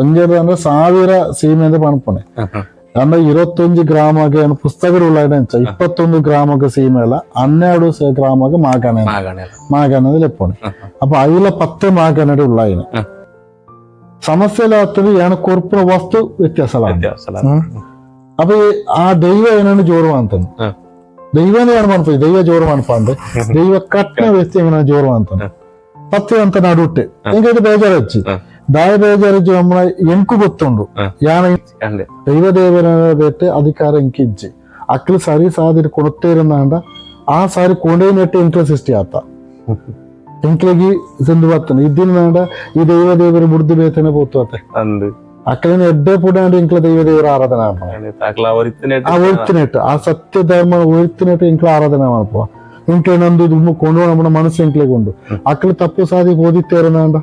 ಒಂಜೆರ್ದು ಅಂದ್ರೆ 1000 ಸೀಮೆ ಅಂದ್ರೆ ಪನ್ಪುನೆ. ಅಂದ್ರೆ 21 ಗ್ರಾಮಗೆ ಪುಸ್ತಕಗಳು ಉಳ್ಳಾಯ್ದ 21 ಗ್ರಾಮಕ್ಕೆ ಸೀಮೆ ಅಲ್ಲ, 12 ಗ್ರಾಮಕ್ಕೆ ಮಾಗಣೆ ಮಾಗಣೆ ಲೆಪ್ಪುನೆ. ಅಪ್ಪ ಐಲ 10 ಮಾಗಣೆ ಉಳ್ಳಾಯಿನ ಸಮಸ್ಯೆ ಆಗ್ತದೆ. ಏನ ಕೊರ್ಪುನ ವಸ್ತು ವ್ಯತ್ಯಾಸ. ಅಪ್ಪ ಆ ದೈವ ಏನನ್ನು ಜೋರು ಅಂತಾನೆ, ದೈವನೇ ಏನು ಮಾಡ್ಬೋದು, ದೈವ ಜೋರು ಮಾಡ್ಪ ಅಂದ್ರೆ ದೈವ ಕಟ್ನ ವ್ಯಕ್ತಿ ಏನ ಜೋರು ಅಂತಾನೆ ಪತ್ತೆ ಅಂತ ನಡುಟ್ಟೆ ಎಂಕೈತೆ ಬೇಜಾರಚ್ಚಿ ದಾಯ ಬೇಜಾರಚ್ಚಿ ಅಮ್ಮ ಎಂಕು ಗೊತ್ತುಂಡು ಯಾನ ದೈವ ದೇವರ ಬೇತೆ ಅಧಿಕಾರ ಎಂಕಿಜ್ಜಿ ಅಕ್ಲು ಸರಿ ಸಾದಿರಿ ಕೊಡುತ್ತೇರಂದ ಆ ಸಾರಿ ಕೊಂಡೇನೆಟ್ಟೆ ಎಂಕ್ಲ ಸೃಷ್ಟಿ ಆತ ಎಂಕ್ಲಗಿ ಸಿಂಧು ಬತ್ತನ ಇದ್ದಿನ ಈ ದೈವ ದೇವರು ಬುಡ್ದು ಬೇತನೆ ಪೋತು ಅತ್ತೆ ಅಕ್ಕಲಿನ ಎಡ್ಡೆ ಪುಡಾಂಡ ಎಂಕ್ಲ ದೈವ ದೇವರ ಆರಾಧನೆ ಆ ಒರಿತಿನೆಟ್ಟು ಆ ಸತ್ಯ ಧರ್ಮ ಒರಿತಿನೆಟ್ಟು ಎಂಕ್ಲ ಆರಾಧನೆ ಮಾಡ್ಪೋ ಎಂಕ್ಲೆ ನಂದು ದುಮ್ಮು ಕೊಂಡು ನಮ್ಮ ಮನಸ್ಸು ಎಂಕ್ಲೆಗೆ ಉಂಡು ಅಕ್ಕಲು ತಪ್ಪು ಸಾದಿ ಓದಿತ್ತೇರನಾಂಡ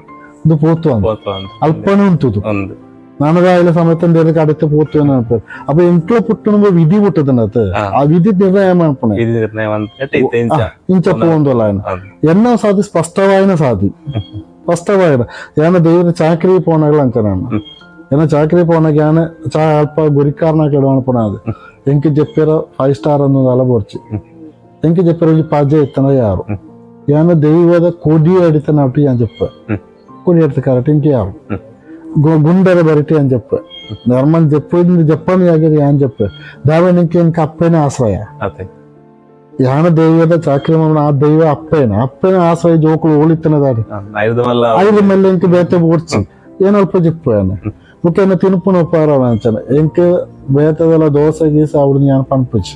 ಇದು ಪೋತು ಅಂತ ಅಲ್ಪನೆ ಉಂಟುದು ನಾನದಾಯಿಲ ಸಮಯത്തെ അടുത്ത് പോത്തു അപ്പൊ ಎಂಕ್ಲ ಪುಟ್ಟಣ ವಿಧಿ ಪುಟ್ಟದನತ್ ಆ ವಿಧಿ ನಿರ್ಣಯ ಮಾಡ್ಪಣೆ ಇಂಚ ಪೋಂದಲ್ಲ ಎನ್ನ ಸಾಧಿ ಸ್ಪಷ್ಟವಾಯಿನ ಸಾಧಿ ಸ್ಪಷ್ಟವಾಯಿನ ಏನ ದೇವರ ಚಾಕ್ರಿ ಪೋನಗಳ ಅಂತ ನಾನು ಏನ ಚಾಕ್ರಿ ಪೋನಾಗ ಏನ ಚಾ ಅಲ್ಪ ಗುರಿಕಾರನ ಕೆಡವಣ ಎಂಕಿ ಜಪ್ಪಿರ 5 ಸ್ಟಾರ್ ಅನ್ನೋದು ಅಲ ಬೋರ್ಚಿ ಎಂಕಿ ಜಪ್ಪಿರ ಒಂಜಿ ಪಾಜೆ ಇತ್ತನ ಯಾರು ಏನ ದೈವದ ಕೊಡಿ ಅಡಿತನ ಅಟ್ಟು ಏನ್ ಜಪ್ಪ ಕೊಡಿ ಅಡಿತ ಕರೆಕ್ಟ್ ಇಂಕಿ ಯಾರು ಗುಂಡರ ಬರಿಟಿ అని చెప్ప ధర్మం చెప్పింది చెప్పని ఆగేది అని చెప్ప దావనికి ఇంకా అప్పైన ఆశ్రయ ಯಾನ ದೈವದ ಚಾಕ್ರಿ ಆ ದೈವ ಅಪ್ಪೇನ ಅಪ್ಪೇನ ಆಶ್ರಯ ಜೋಕುಲು ಓಳಿತನದಾರಿ ಐದು ಮೇಲೆ ಇಂಕ ಬೇತೆ ಬೋಡ್ಚಿ ಏನಲ್ಪ ಜಿಪ್ಪು ಮುಖ್ಯ ತಿನ್ಪುನ ಉಪಾರ ಅಂಚನೆ ಎಂಕ ಬೇತದಲ್ಲ ದೋಸೆ ಗೀಸೆ ಅವ್ರು ಯಾನ್ ಪನ್ಪುಜಿ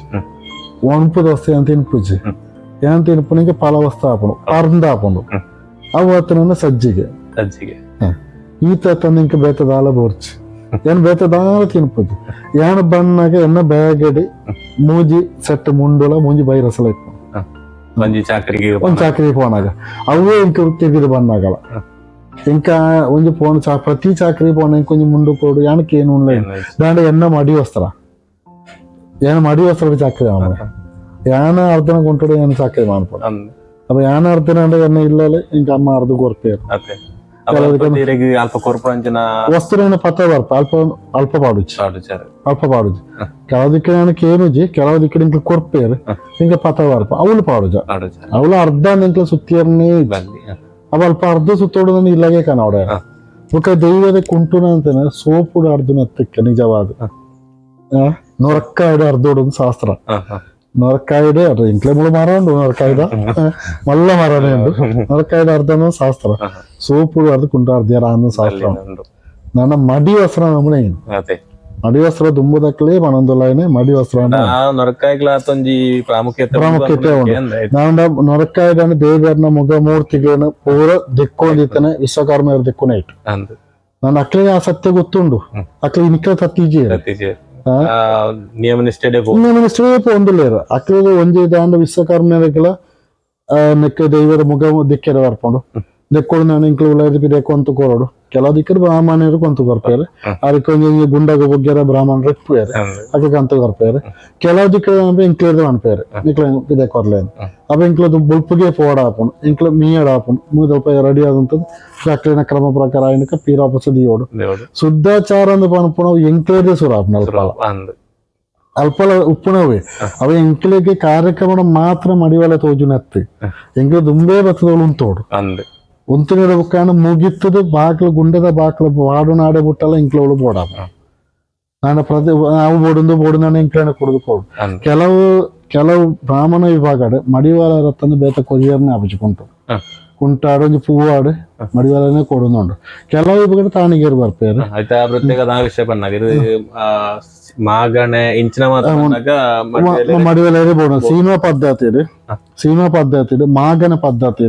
ಒಣಪು ದೋಸೆ ಅಂತ ತಿನ್ಪುಜಿ ಏನ್ ತಿನ್ಪುನಿಗೆ ಫಲವಸ್ತ ಆಪುಂಡು ಪರ್ಂದ ಆಪುಂಡು ಅವು ಆತನ ಸಜ್ಜಿಗೆ ಸಜ್ಜಿಗೆ ಈತ ತಂದು ಇಂಕ ಬೇತದಾಲ ಬೋರ್ಚಿ ಏನ್ ಬೇತದಾಲ ತಿನ್ಪುಜಿ ಯಾನ ಬಣ್ಣಾಗ ಎನ್ನ ಬ್ಯಾಗಡಿ ಮೂಜಿ ಸೆಟ್ ಮುಂಡುಲ ಮೂಜಿ ಬೈರಸಲ ಇಪ್ಪು ಒಂಜಿ ಚಾಕ್ರಿಗೆ ಒಂದ್ ಚಾಕ್ರಿ ಪೋನಾಗ ಅವೇ ಇಂಕ ತಿರುಗಿದ ಬಣ್ಣಾಗಲ ఇంకా ಒಂಜಿ ಪೋಣ ಚಾ ಪ್ರತಿ ಚಾಕ್ರಿ ಪೋಣ ಇಂಕೊಂಜಿ ಮುಂಡು ಕೋಡು ಯಾನಕ್ಕೆ ಏನು ಉಣ್ಲ ದಾಂಡ ಎನ್ನ ಮಡಿ ವಸ್ತ್ರ ಏನ ಮಡಿ ವಸ್ತ್ರ ಚಾಕ್ರಿ ಅವನ ಯಾನ ಅರ್ಧನ ಕೊಂಟುಡು ಯಾನ ಚಾಕ್ರಿ ಮಾಡ್ಪೋಣ ಅಪ್ಪ ಯಾನ ಅರ್ಧನ ಅಂದ್ರೆ ಎನ್ನ ಇಲ್ಲಲೆ ಇಂಕ ಅಮ್ಮ ಅರ್ಧ ಕೊರ್ಪೇರು ಅಲ್ಪ ಕೊರ್ಪುನಂಚಿನ ವಸ್ತುವಿನ ಪತ್ತ ಬರ್ಪ ಅಲ್ಪ ಅಲ್ಪ ಪಾಡುಚಿ ಅಲ್ಪ ಪಾಡುಜಿ ಕೆಲವು ದಿಕ್ಕ ನಾನು ಕೇನುಜಿ ಕೆಲವು ದಿಕ್ಕ ಇಂಕ ಕೊರ್ಪೇರು ಇಂಕ ಪತ್ತ ಬರ್ಪ ಅವಳು ಪಾಡುಜ ಅವಳು ಅರ್ಧ ಇಂಕ ಸುತ್ತಿಯರ್ನೇ ಅವ ಅಲ್ಪ ಅರ್ಧ ಸುತ್ತೋಡು ನಾನು ಇಲ್ಲಾಗೆ ಕಾಣೋಡ ಬೊಕ ದೈವದ ಕುಂಟುನ ಅಂತಾನೆ ಸೋಪುಡು ಅರ್ಧನ ಹತ್ತಕ್ಕೆ ನಿಜವಾದ ನೊರಕ್ಕಾಯ್ಡು ಅರ್ಧೋಡು ಶಾಸ್ತ್ರ ನೊರಕ್ಕಾಯ್ಡು ಅರ್ಧ ಇಂಕ್ಲೆ ಮುಳು ಮರ ಉಂಡು ನೊರಕಾಯ್ದ ಮಲ್ಲ ಮರನೇ ಉಂಡು ನೊರಕಾಯ್ದ ಅರ್ಧನ ಶಾಸ್ತ್ರ ಸೋಪುಡು ಅರ್ಧ ಕುಂಟು ಅರ್ಧ ಅನ್ನೋ ಶಾಸ್ತ್ರ ನನ್ನ ಮಡಿ ವಸ್ತ್ರ ನಮ್ಮನೆ ಮಡಿ ವಸ್ತ್ರ ದುಂಬುದಕ್ಕಲೇ ಮನೊಂದುಲಾಯನೆ ಮಡಿ ವಸ್ತ್ರ ಪ್ರಾಮುಖ್ಯತೆ ಪ್ರಾಮುಖ್ಯತೆ ಉಂಟು. ನಾನು ನೊರಕಾಯ್ದಾನ ದೇವರನ ಮುಖ ಮೂರ್ತಿಗಳನ್ನ ಪೂರ ದಿಕ್ಕೊಂಡಿದ್ದಾನೆ ವಿಶ್ವಕರ್ಮ ದಿಕ್ಕುನ ಇಟ್ಟು ನಾನು ಅಕ್ಲಿಗೆ ಆ ಸತ್ಯ ಗೊತ್ತುಂಡು ಅಕ್ಲಿ ಇನ್ಕ ಸತ್ಯಜಿ ನಿಯಮ ನಿಷ್ಠೆ ನಿಯಮ ನಿಷ್ಠೆ ಒಂದುಲ್ಲೇರು ಅಕ್ಲಿಗೆ ಒಂಜಿ ದಾಂಡ ವಿಶ್ವಕರ್ಮಗಳ ನೆಕ್ಕ ದೈವದ ಮುಖ ದಿಕ್ಕೆರ ಬರ್ಪುಂಡು ದೆಕ್ಕೊಡು ನಾನು ಇಂಕ್ಲು ಉಳ್ಳಾಯ್ದು ದೆಕ್ಕೊಂತು ಕೊರಡು ಕೆಲವು ದಿಕ್ಕರು ಬ್ರಾಹ್ಮಣರು ಕೊಂತು ಕೊರ್ಪೇರು ಅದಕ್ಕೆ ಒಂಜಿ ಗುಂಡಗ ಬೊಗ್ಗೆರ ಬ್ರಾಹ್ಮಣರು ಇಪ್ಪುವೇರು ಅದಕ್ಕೆ ಅಂತ ಕೊರ್ಪೇರು ಕೆಲವು ದಿಕ್ಕ ಇಂಕ್ಲೇರ್ದು ಅನ್ಪೇರು ನಿಕ್ಲ ಇದೆ ಕೊರ್ಲೇನು ಅಪ್ಪ ಇಂಕ್ಲದು ಬೊಲ್ಪುಗೆ ಪೋಡ ಆಪುಂಡು ಇಂಕ್ಲ ಮೀಯಡ ಆಪುಂಡು ಮೂದಲ್ಪ ರೆಡಿ ಆದಂತದ್ದು ಅಕ್ಲಿನ ಕ್ರಮ ಪ್ರಕಾರ ಆಯ್ನಕ ಪೀರಾಪಸ ದಿಯೋಡು ಶುದ್ಧಾಚಾರ ಅಂದ್ ಪನ್ಪುನವು ಎಂಕ್ಲೇರ್ದೇ ಸುರ ಆಪುಂಡು ಅಲ್ಪ ಅಲ್ಪಲ ಉಪ್ಪುನವೇ ಅವ ಎಂಕ್ಲೆಗೆ ಕಾರ್ಯಕ್ರಮ ಮಾತ್ರ ಮಡಿವಲ ತೋಜುನತ್ತು ಎಂಕ್ಲೆ ದುಂಬೇ ಬತ್ತದವಳು ಉಂತೋಡು ಉಂತಿನ ಬುಕ್ಕಾನ ಮುಗಿತ್ತದು ಬಾಕ್ಲು ಗುಂಡದ ಬಾಕ್ಲು ವಾಡು ನಾಡೆ ಬಿಟ್ಟಲ್ಲ ಇಂಕ್ಲವಳು ಬೋಡ ನಾನು ಪ್ರತಿ ನಾವು ಬೋಡುಂದು ಬೋಡು ಇಂಕ್ಲೇನ ಕುಡಿದು ಕೊಡು. ಕೆಲವು ಕೆಲವು ಬ್ರಾಹ್ಮಣ ವಿಭಾಗ ಮಡಿವಾಳ ರತ್ತಂದು ಬೇತ ಕೊರಿಯರ್ನೇ ಅಪಚುకుంಟು ಕುಂಟಾಡು ಒಂಜಿ ಪೂವಾಡು ಮಡಿವಾಳನೇ ಕೊಡುಂದುಂಡು ಕೆಲವು ವಿಭಾಗ ತಾಣಿಗೇರು ಬರ್ಪೇರು ಆಯ್ತಾ ಪ್ರತ್ಯೇಕ ವಿಷಯ ಪನ್ನಾಗ ಮಾಗಣೆ ಇಂಚಿನ ಮಡಿವಾಳ ಬೋಡು ಸೀಮಾ ಪದ್ಧತಿ ಸೀಮಾ ಪದ್ಧತಿ ಮಾಗಣ ಪದ್ಧತಿ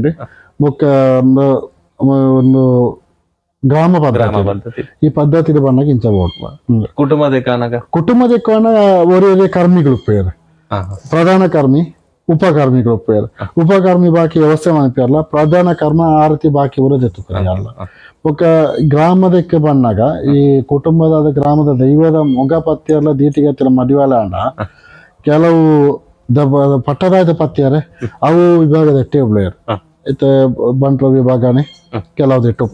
ಬೊಕ್ಕ ಒಂದು ಗ್ರಾಮ ಪದ್ಧತಿ ಈ ಪದ್ಧತಿ ಬಣ್ಣಕ್ಕೆ ಇಂಚ ಬೋಡು. ಕುಟುಂಬದ ಕಾನಗ ಕುಟುಂಬದ ಕಾರಣ ಒರೇ ಕರ್ಮಿಗಳು ಪೇರು ಪ್ರಧಾನ ಕರ್ಮಿ ಉಪಕರ್ಮಿಗಳು ಪೇರು ಉಪಕರ್ಮಿ ಬಾಕಿ ವ್ಯವಸ್ಥೆ ಮಾಡ್ತಾರಲ್ಲ ಪ್ರಧಾನ ಕರ್ಮ ಆರತಿ ಬಾಕಿ ಊರ ಬೊಕ್ಕ ಗ್ರಾಮದಕ್ಕೆ ಬಂದಾಗ ಈ ಕುಟುಂಬದ ಗ್ರಾಮದ ದೈವದ ಮೊಗ ಪತ್ತಿಯಲ್ಲ ದೀಟಿಗತ್ತಿರ ಮಡಿವಾಳ ಅಂಡ ಕೆಲವು ಪಟ್ಟದಾದ ಪತ್ತಿಯಾರೆ ಅವು ವಿಭಾಗದ ಟೇಬಲ್ ಇತ್ತೆ ಬಂಟ್ರ ವಿಭಾಗನೆ ಕೆಲವು ಇಟ್ಟು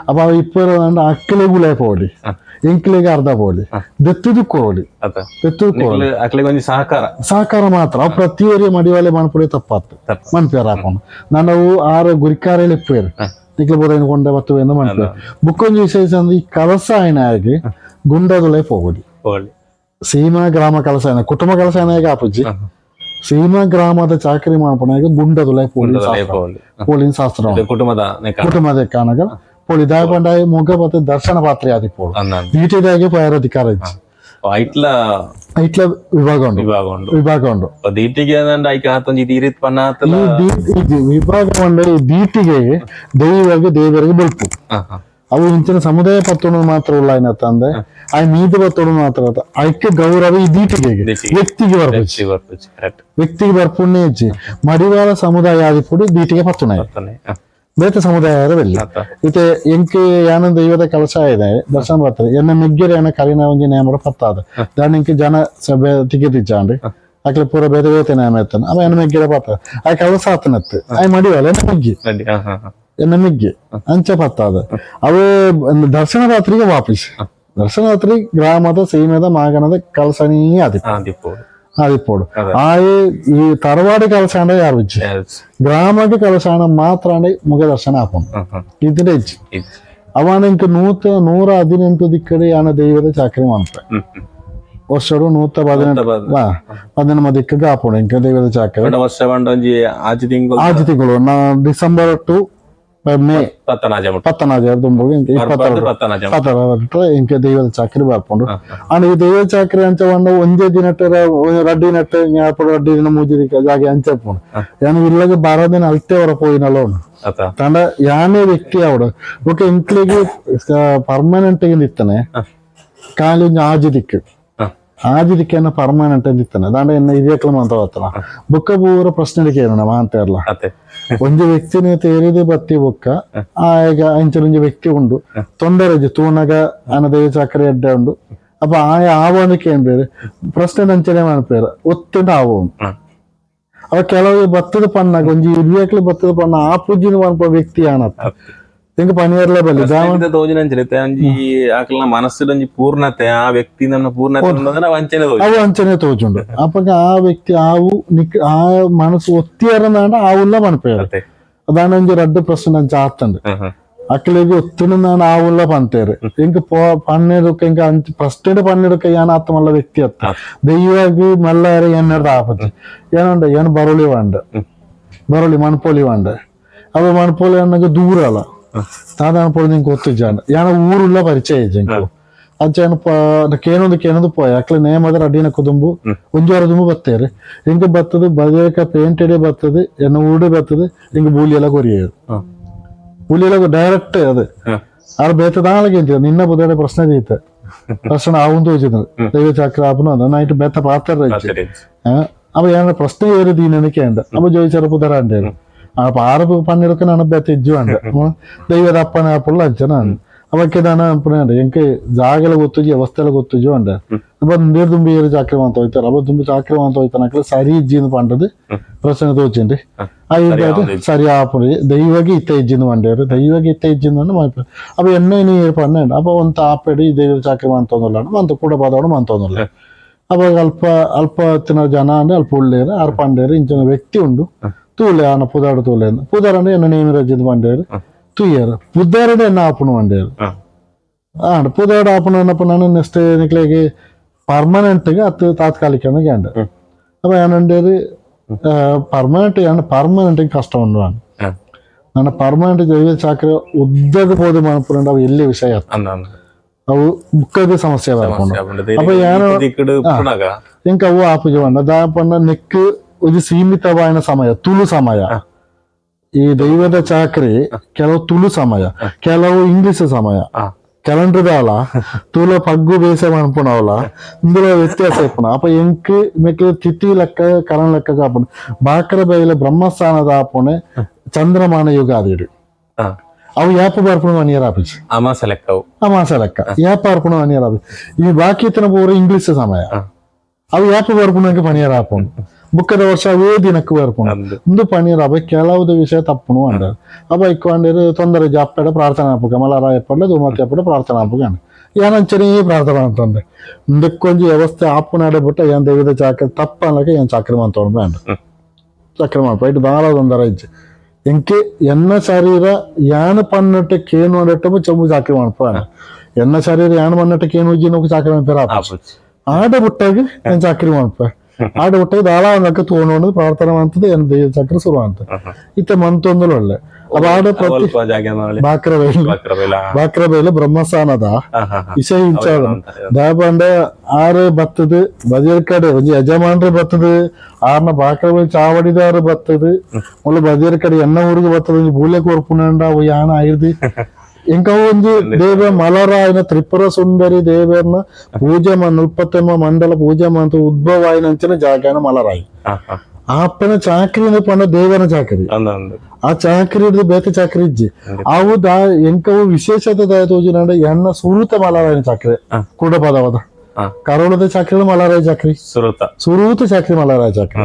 ಅಪ್ಪ ಇಪ್ಪರ ಅಕ್ಕಲೆಗುಲೇ ಪೋಲಿ, ಎಂಕ್ಲೆಗೆ ಅರ್ಧ ಪೋಲಿ, ದೆತ್ತದು ಕೊರೊಲಿ, ದೆತ್ತದು ಕೊರೊಲಿ. ಅಕ್ಲೆಗ್ ಒಂಜಿ ಸಹಕಾರ, ಸಹಕಾರ ಮಾತ್ರ. ಅವು ಪ್ರತಿಯೊರಿ ಮಡಿವಾಲೆ ಮನ್ಪುಡೆ ತಪ್ಪಾತು ಮನ್ಪೇರ್ ಹಾಕೊಂಡು ನಾವು ಆರು ಗುರಿಕಾರಲ್ಲಿ ಇಪ್ಪೇರು ನಿಕ್ಲೆ ಬೋಧನೆ ಕೊಂಡೆ ಬತ್ತು ಎಂದು ಮನ್ಪೇರು. ಬುಕ್ಕೊಂಜಿ ವಿಶೇಷ ಅಂದ್ರೆ ಈ ಕಲಸ ಆಯ್ನಾಗಿ ಗುಂಡದೊಳೆ ಪೋಗುಡಿ. ಸೀಮಾ ಗ್ರಾಮ ಕಲಸ ಆಯ್ನ, ಕುಟುಂಬ ಕಲಸ ಆಯ್ನಾಗ ಆಪುಜಿ. ಸೀಮಾ ಗ್ರಾಮದ ಚಾಕರಿ ಮಾಡ್ಪಣಾಗ ಗುಂಡದುಲೆ ಪೋಲಿ, ಪೋಲಿನ ಶಾಸ್ತ್ರ. ಕುಟುಂಬದ ಕುಟುಂಬದ ಕಾನಗ ಪೋಲಿ ದಾಯಪಂಡಾಯ ಮುಗ ಪತ್ತೆ ದರ್ಶನ ಪಾತ್ರೆ ಆದಿ ಪೋಡು ಈಟಿದಾಗೆ ಪಯರ ಅಧಿಕಾರ ಇಜ್ಜಿ. ಐಟ್ಲ ಐಟ್ಲ ವಿಭಾಗ ಉಂಡು, ವಿಭಾಗ ಉಂಡು, ವಿಭಾಗ ಉಂಡು. ದೀಟಿಗೆ ಐಕ ಹಾತೊಂಜಿ ತೀರಿತ್ ಪನ್ನ. ಈ ವಿಭಾಗ ಉಂಡು. ಈ ದೀಟಿಗೆ ದೈವಗೆ ದೇವರಿಗೆ ಬೊಲ್ಪು. ಅವು ಇಂಚಿನ ಸಮುದಾಯ ಪತ್ತೊಂಡು ಮಾತ್ರ ಉಳ್ಳ ತಂದೆ ಆ ಮೀದು ಪತ್ತೊಂಡು ಮಾತ್ರ ಐಕ್ಕೆ ಗೌರವ. ಈ ದೀಟಿಗೆ ವ್ಯಕ್ತಿಗೆ ಬರ್ಪುಜಿ, ವ್ಯಕ್ತಿಗೆ ಬರ್ಪುಣ್ಣೆ ಇಜ್ಜಿ. ಮಡಿವಾಳ ಸಮುದಾಯ ಆದಿಪುಡು ದೀಟಿಗೆ ಪತ್ತುಣೆ ಬೇತ ಸಮುದಾಯ ಬೆಲ್ಲಿ. ಇತ್ತೆ ಎಂಕ್ ಯಾನ ದೈವದ ಕೆಲಸ ಇದೆ ದರ್ಶನ ಬರ್ತದೆ. ಎನ್ನ ಮೆಗ್ಗೆರೆ ಎನ್ನ ಕರಿನ ಒಂಜಿ ನೇಮರ ಪತ್ತಾದ ದಾನ ಎಂಕ್ ಜನ ಸಭೆ ತಿಗಿದಿಜ್ಜಾಂಡ್ ಅಕ್ಲೆ ಪೂರ ಬೇತೆ ಬೇತೆ ನೇಮ ಎತ್ತನ. ಅವ ಎನ್ನ ಮೆಗ್ಗೆರೆ ಪತ್ತ ಆ ಕೆಲಸ ಆತನತ್ತು ಆಯ್ ಮಡಿವಾಳ ಎನ್ನ ಮೆಗ್ಗಿ, ಎನ್ನ ಮೆಗ್ಗಿ ಅಂಚ ಪತ್ತಾದ. ಅವೇ ದರ್ಶನ ರಾತ್ರಿಗೆ ವಾಪಸ್ ದರ್ಶನ ರಾತ್ರಿ ಗ್ರಾಮದ ಸೀಮೆದ ಮಾಗಣದ ಕಲಸನೀ ಆದಿ ಆದಿಪ್ಪೋಡು. ಆಯೆ ಈ ತರವಾಡು ಕಲಸಾಂಡ ಯಾರು ಇಜ್ಜಿ, ಗ್ರಾಮಕ್ಕೆ ಕಲಸಾಣ ಮಾತ್ರ ಮುಖ ದರ್ಶನ ಆಪುಂಡು. ഇതിന്റെ ಇಜ್ಜಿ. ಅವನ ಇಂಕ 118 ದಿಕ್ಕಡೆ ಯಾನ ದೈವದ ಚಾಕರಿ ಮಾಡ್ತಾರೆ ವರ್ಷಡು 118 18 ದಿಕ್ಕಗೆ ಆಪುಂಡು ಇಂಕ ದೈವದ ಚಾಕರಿ. ವರ್ಷ ಒಂಜಿ ಆಜಿ ತಿಂಗಳು, ಆಜಿ ತಿಂಗಳು ಡಿಸೆಂಬರ್ ಟು ಮೇ ಪತ್ತನಾಜೆ ದುಂಬುಗು 22 ಪತ್ತನಾಜೆ ಇಂಕ ದೈವದ ಚಾಕರಿ ಬರ್ಪುಂಡು. ಅಂಡ್ ಈ ದೈವದ ಚಾಕರಿ ಅಂಚ ಒಂಡ ಒಂಜೇ ದಿನಟ್ಟ ರಡ್ಡಿ ನಟ್ಟ ಜ್ಞಾಪಕ ರಡ್ಡಿ ದಿನ ಮೂಜಿ ದಿಕ್ಕ ಜಾಗೆ ಅಂಚ ಪೋಂಡು. ಯಾನ ಇಲ್ಲಗ ಬಾರ ದಿನ ಅಲ್ತೆ ಹೊರ ಪೋಯಿನಲ್ಲ ಉಂಡು. ತಂಡ ಯಾನೇ ವ್ಯಕ್ತಿ ಅವಡು ಬೊಕ ಇಂಕ್ಲೆಗ್ ಪರ್ಮನೆಂಟ್ ಇತ್ತನೆ ಖಾಲಿ ಒಂಜಿ ಆಜಿ ದಿಕ್ಕು, ಆಜಿ ದಿಕ್ಕನ್ನ ಪರ್ಮನೆಂಟ್ ಇತ್ತನೆ ದಾಂಡ ಎನ್ನ ಇದೇಕ್ಲ ಮಾಂತ ಹೋಗ್ತಾನ. ಬೊಕ್ಕ ಪೂರ ಪ್ರಶ್ನೆ ಕೇಳೋಣ ಮಾಂತ ಇರ್ಲ. ಒಂಜಿ ವ್ಯಕ್ತಿನ ತೇರಿದೆ ಬತ್ತಿ ಬೊಕ್ಕ ಆಗ ಅಂಚಿನ ಒಂಜಿ ವ್ಯಕ್ತಿ ಉಂಡು ತೊಂದರೆ ತೂನಗ ಆನ ದೈವ ಚಾಕರಿ ಅಡ್ಡೆ ಉಂಡು. ಅಪ್ಪ ಆಯ ಆವೋದಕ್ಕೆ ಏನ್ ಬೇರೆ ಪ್ರಶ್ನೆ ಅಂಚನೆ ಮಾಡ್ಪೇರು ಒತ್ತಂಡ ಆವೋನು. ಅವ ಕೆಲವು ಬತ್ತದ ಪನ್ನಾಗ ಒಂಜಿ ಇರಿಯಕ್ಲು ಬತ್ತದ ಪನ್ನ ಆ ಪೂಜಿನ ಪನ್ಪ ವ್ಯಕ್ತಿ ಆನತ್ತ ಇಂಕ ಪನಿಯರ್ಲ ಬಲ್ಲಿ ತೋಜಿನಂಚನೆ ಒಂಜಿ ಆಕಲ್ನ ಮನಸ್ಸುಡ್ ಒಂಜಿ ಪೂರ್ಣತೆ ಆ ವ್ಯಕ್ತಿ ನಮ್ಮ ಪೂರ್ಣತೆ ಉಂಡು ಅಂಚನೆ ತೋಜು ಅವು ಅಂಚನೆ ತೋಜುಂಡು. ಅಪ್ಪಗ ಆ ವ್ಯಕ್ತಿ ಆವು ನಿಕ್ ಆ ಮನಸ್ಸು ಒತ್ತಿಯರನಾಂಡ ಆವುಲ್ಲ ಪನ್ಪೇರು. ಅದಾನ ಒಂಜಿ ರಡ್ಡು ಪ್ರಶ್ನೆ ಅಂಚ ಆತಂಡು. ಅಕ್ಲೆಗ್ ಒತ್ತುನ ಆವುಲ್ಲ ಪಂತೇರು ಇಂಕ ಪನ್ನೆಡುಕ ಇಂಕ ಅಂಚ ಪ್ರಶ್ನೆ ಪನ್ನೆಡುಕ ಏನ ಆತ ಮಲ್ಲ ವ್ಯಕ್ತಿ ಅತ್ತ ದೈವಾಗಿ ಮಲ್ಲಾರ ಎನ್ನರ್ದ ಆಪತ್ತು ಏನಂಡ ಏನ್ ಬರೋಲಿ ವಾಂಡ ಬರೋಲಿ ಮಣ್ಪೋಲಿ ವಾಂಡ. ಅವ ಮಣ್ಪೋಲಿ ಅನ್ನಾಗ ದೂರ ಅಲ್ಲ ತಾದ ಅನ್ಪೋಲಿ ನಿಂಗೆ ಗೊತ್ತಿಜ್ಜಾಂಡ ಯಾನ ಊರುಲ್ಲ ಪರಿಚಯ ಇಜ್ಜಿ ಇಂಕು ಅಂಚ ಕೇನೊಂದು ಕೇನೊಂದು ಪೋಯ ಅಕ್ಲೆ ನೇಮದ ಅಡ್ಡಿನ ಕುದುಂಬು ಒಂಜಿ ವಾರ ದುಂಬು ಬತ್ತೇರು. ಇಂಕ ಬತ್ತದು ಬದೇಕ ಪೇಂಟೆಡೆ ಬತ್ತದು ಎನ್ನ ಊಡೆ ಬತ್ತದು ಇಂಕ ಬೂಲಿ ಎಲ್ಲ ಕೊರಿಯೇರು ಬೂಲಿ ಎಲ್ಲ ಡೈರೆಕ್ಟ್ ಅದು ಆರು ಬೇತದಾಳಗೆ ಅಂತೀರ ನಿನ್ನ ಬುದಡೆ ಪ್ರಶ್ನೆ ದೀತ ಪ್ರಶ್ನೆ ಆವುಂದು ತೋಚಿದ್ರು ದೈವ ಚಕ್ರ ಆಪನು ಅದ ನೈಟ್ ಬೇತ ಪಾತ್ರ ಅವ ಏನ ಪ್ರಶ್ನೆ ಏರು ದೀನಕ್ಕೆ ಅಂದ. ಅಪ್ಪ ಜೋಯಿಸರ ಪುದರ ಅಂಡೇರು ಅಪ್ಪ ಆರು ಪನ್ನೆಡುಕ ನಾನು ಬೇತ ಇಜ್ಜು ಅಂಡ ದೈವದ ಅಪ್ಪನ ಪುಳ್ಳ ಅಂಚನ ಅವಕ್ಕೆ ದಾನ ಅಪ್ಪನ ಎಂಕೆ ಜಾಗಲ ಗೊತ್ತುಜಿ ಅವಸ್ಥೆಲ ಗೊತ್ತುಜು ಅಂಡ. ಅಪ್ಪ ನೀರು ತುಂಬಿ ಏರು ಚಾಕ್ರಿ ಮಾತ ಹೋಯ್ತಾರೆ. ಅಪ್ಪ ತುಂಬಿ ಚಾಕ್ರಿ ಮಾತ ಹೋಯ್ತಾನ ಅಕ್ಲೆ ಸರಿ ಇಜ್ಜಿಂದು ಪಂಡದು ಪ್ರಶ್ನೆ ತೋಚಿಂಡಿ. ಆ ಇದು ಸರಿ ಆಪುರಿ ದೈವಗೆ ಇತ್ತ ಇಜ್ಜಿಂದು ಮಂಡೇರು ದೈವಗೆ ಇತ್ತ ಇಜ್ಜಿಂದು ಅಂಡು ಮಾಯ್ಪ. ಅಪ್ಪ ಎಣ್ಣೆ ನೀರು ಪಣ್ಣ ಅಪ್ಪ ಒಂತ ಆಪೆಡಿ ದೈವದ ಚಾಕ್ರಿ ಮಂತೊಂದುಲ್ಲ ಮಂತ ಕೂಡ ಪದವಡು ಮಂತೊಂದುಲ್ಲ. ಅಪ್ಪ ಅಲ್ಪ ಅಲ್ಪ ತಿನ್ನ ಜನ ಅಂದ್ರೆ ಅಲ್ಪ ಉಳ್ಳೇರು ಆರು ಪಂಡೇರು ಇಂಚಿನ ವ್ಯಕ್ತಿ ಉಂಡು ತೂಲೆ ಆನ ಪುದಾಡು ತೂಲೆ ಪುದಾರಂಡ ಎನ್ನ ನೇಮಿರಜ್ಜಿಂದು ಪಂಡೇರು ತುಯ್ಯರು ಪುದಾರಡೆ ಎನ್ನ ಆಪುಣು ಪಂಡೇರು ಆಂಡ್ ಪುದಾಡು ಆಪುಣು ಅನ್ನಪ್ಪ ನಾನು ನೆಕ್ಸ್ಟ್ ನಿಕ್ಲೆಗೆ ಪರ್ಮನೆಂಟ್ಗೆ ಅತ್ತು ತಾತ್ಕಾಲಿಕ ಗ್ಯಾಂಡ್. ಅಪ್ಪ ಏನಂಡೇರು ಪರ್ಮನೆಂಟ್ ಏನ ಪರ್ಮನೆಂಟ್ ಕಷ್ಟ ಉಂಡು ನಾನು ನನ್ನ ಪರ್ಮನೆಂಟ್ ದೈವ ಚಾಕ್ರಿ ಉದ್ದದ ಪೋದು ಮನ್ಪುರಂಡ ಅವು ಎಲ್ಲಿ ವಿಷಯ ಅವು ಬುಕ್ಕದ ಸಮಸ್ಯೆ ಬರ್ಕೊಂಡು ಅಪ್ಪ ಯಾರು ಇಂಕ ಅವು ಆಪುಜ ಪಂಡ ದಾ ಪಂಡ ನೆಕ್ ಒಂದು ಸೀಮಿತವಾದ ಸಮಯ ತುಳು ಸಮಯ. ಈ ದೈವದ ಚಾಕ್ರಿ ಕೆಲವು ತುಳು ಸಮಯ ಕೆಲವು ಇಂಗ್ಲಿಷ್ ಸಮಯ ಕ್ಯಾಲೆಂಡರ್ ದಾಲ ತುಳ ಪಗ್ಗು ಬೇಸ ಮನ್ಪುನವಲ ಇಂదులో ವ್ಯತ್ಯಾಸ ಇಪ್ಪುನ. ಅಪ್ಪ ಎಂಕ್ ಮೆಕ್ಲು ತಿಥಿ ಲೆಕ್ಕ ಕರಣ ಲೆಕ್ಕ ಕಾಪುಂಡು ಬಾಕರ ಬೈಲ ಬ್ರಹ್ಮಸ್ಥಾನದ ಆಪುಣೆ ಚಂದ್ರಮಾನ ಯುಗಾದಿ ಅವು ಯಾಪ ಬರ್ಪುಣ 1 ಇಯರ್ ಆಪಿಚ್ ಅಮಾಸ ಲೆಕ್ಕವು ಅಮಾಸ ಲೆಕ್ಕ ಯಾಪ ಬರ್ಪುಣ 1 ಇಯರ್ ಆಪಿಚ್. ಈ ಬಾಕಿ ಇತ್ತಿನ ಪೂರ ಇಂಗ್ಲಿಷ್ ಸಮಯ ಅವು ಯಾಪ ಬರ್ಪುಣಕ್ಕೆ 1 ಇಯರ್ ಆಪುಂಡು. ಬುಕ್ಕದ ವರ್ಷ ಅವೇ ದಿನಕ್ಕೆ ಬರ್ಪುಂಡು ಇಂದು ಪನೀರ್ ಅವ ಕೆಲವುದ ವಿಷಯ ತಪ್ಪುನು ಅಂಡ ಅಪ್ಪ ಇಕ್ಕೊಂಡಿರು ತೊಂದರೆ ಅಪ್ಪಡ ಪ್ರಾರ್ಥನೆ ಆಪುಗ ಮಲರಾಯ ಪಡ್ಲೆ ಧೂಮತಿ ಅಪ್ಪಡ ಪ್ರಾರ್ಥನೆ ಆಪುಗ ಏನಂಚನೆ ಪ್ರಾರ್ಥನೆ ಅಂತಂದೆ ಇಂದಕ್ಕೊಂಜಿ ವ್ಯವಸ್ಥೆ ಆಪುನಾಡೆ ಬಿಟ್ಟ ಏನ್ ದೈವದ ಚಾಕ್ರಿ ತಪ್ಪನಕ ಏನ್ ಚಾಕ್ರಿ ಮಂತೊಂಡು ಬೇಂಡ ಚಾಕ್ರಿ ಮಾಡ್ಪ ಇಟ್ಟು ದಾಳ ತೊಂದರೆ ಇಜ್ಜಿ ಎಂಕೆ ಎನ್ನ ಶರೀರ ಯಾನ ಪನ್ನಿಟ್ಟು ಕೇನು ಅಂಡಟ್ಟು ಚೆಂಬು ಚಾಕ್ರಿ ಮಾಡ್ಪ ಎನ್ನ ಶರೀರ ಯಾನ ಮನ್ನಿಟ್ಟು ಕೇನು ಉಜ್ಜಿ ನೋಕು ಚಾಕ್ರಿ ಮಾಡ್ಪಾರ ಆಡ ಬಿಟ್ಟಾಗ ಏನ್ ಚಾಕ್ರಿ ಮಾಡ್ಪ ಆಡ ಬಿಟ್ಟಾಗ ದಾಳ ಅನ್ನಕ್ಕೆ ತೋಣೋದು ಪ್ರಾರ್ಥನೆ ಮಾಡ್ತದೆ ಏನ್ ದೈವ ಚಾಕ್ರಿ ಶುರು ಅಂತ ಇತ್ತ ಮಂತೊಂದಲು ಒಳ್ಳೆ ಅವ ಆಡ ಪ್ರತಿ ಬಾಕ್ರಬೈಲು ಬಾಕ್ರಬೈಲು ಬ್ರಹ್ಮಸ್ಥಾನದ ವಿಷಯ ಇಂಚಾದ ದಾಪಂಡ ಆರು ಬತ್ತದು ಬದಿಯರ್ಕಡೆ ಒಂಜಿ ಯಜಮಾನ್ರು ಬತ್ತದು ಆರ್ನ ಬಾಕ್ರಬೈಲು ಚಾವಡಿದಾರು ಬತ್ತದು ಮುಲ್ಲ ಬದಿಯರ್ಕಡೆ ಎನ್ನ ಊರಿಗೆ ಬತ್ತದು ಒಂಜಿ ಬೂಲೆ ಕೊರ್ಪುನಂಡ ಅವು ಯಾನ ಆಯ್ದು ಎಂಕ ಒಂಜಿ ದೇವ ಮಲರಾಯನ ತ್ರಿಪುರ ಸುಂದರಿ ದೇವರ್ನ ಪೂಜೆ ನಲ್ಪತ್ತೆಮ್ಮ ಮಂಡಲ ಪೂಜೆ ಮಂತ ಉದ್ಭವ ಆಯ್ನಂಚಿನ ಜಾಗನ ಮಲರಾಯಿ ಆಪನ ಚಾಕ್ರಿ ಪಂಡ ದೇವನ ಚಾಕ್ರಿ ಆ ಚಾಕ್ರಿ ಹಿಡಿದು ಬೇತೆ ಚಾಕ್ರಿ ಇಜ್ಜಿ ಅವು ದಾ ಎಂಕವು ವಿಶೇಷತೆ ದಾಯ ತೋಜಿನಂಡ ಎನ್ನ ಸುರುತ ಮಲರಾಯನ ಚಾಕ್ರಿ ಕುಡಪದವದ ಕರೋಳದ ಚಾಕ್ರಿ ಮಲರಾಯ ಚಾಕ್ರಿ ಸುರೂತ ಚಾಕ್ರಿ ಮಲರಾಯ ಚಾಕ್ರಿ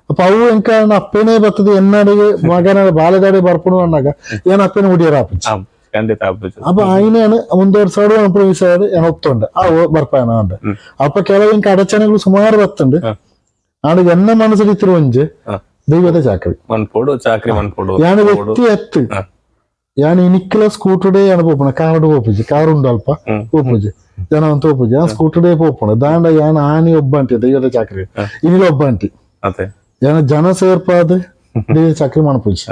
ಅಪ್ಪ ಅವು ಎಂಕ ಅಪ್ಪನೇ ಬರ್ತದೆ ಎನ್ನಡಿಗೆ ಮಗನ ಬಾಲೆದಾಡಿ ಬರ್ಪುಣು ಅನ್ನಾಗ ಏನ್ ಅಪ್ಪನ ಉಡಿಯರ ಆಪುಜಿ ಅಪ್ಪ ಆಯ್ನೇನು ಮುಂದುವರ್ಸಾಡು ಅನ್ಪುಣ ವಿಷಯ ಏನ್ ಒಪ್ತುಂಡು ಆ ಬರ್ಪಾಯನ ಅಂಡ ಅಪ್ಪ ಕೆಲವು ಇಂಕ ಅಡಚಣೆಗಳು ಸುಮಾರು ಬರ್ತುಂಡು ಆಂಡ ಎನ್ನ ಮನಸ್ಸು ಇತ್ತಿರು ಒಂಜಿ ದೈವದ ಚಾಕ್ರಿ ಯಾನ ವ್ಯಕ್ತಿ ಎತ್ತು ಯಾನ ಇನಿಕ್ಲ ಸ್ಕೂಟರ್ಡೇ ಯಾನ ಪೋಪುಣ ಕಾರ್ಡ್ ಪೋಪುಜಿ ಕಾರ್ ಉಂಡು ಅಲ್ಪ ಪೋಪುಜಿ ಜನ ಅಂತ ಪೋಪುಜಿ ಯಾನ್ ಸ್ಕೂಟರ್ಡೇ ಪೋಪುಣ ದಾಂಡ ಯಾನ ಆನಿ ಒಬ್ಬಂಟಿ ದೈವದ ಚಾಕ್ರಿ ಇನಿಲ ಒಬ್ಬಂಟಿ ಯಾನ ಜನ ಸೇರ್ಪಾದ ದೈವ ಚಾಕ್ರಿ ಮಣಪುಜಿ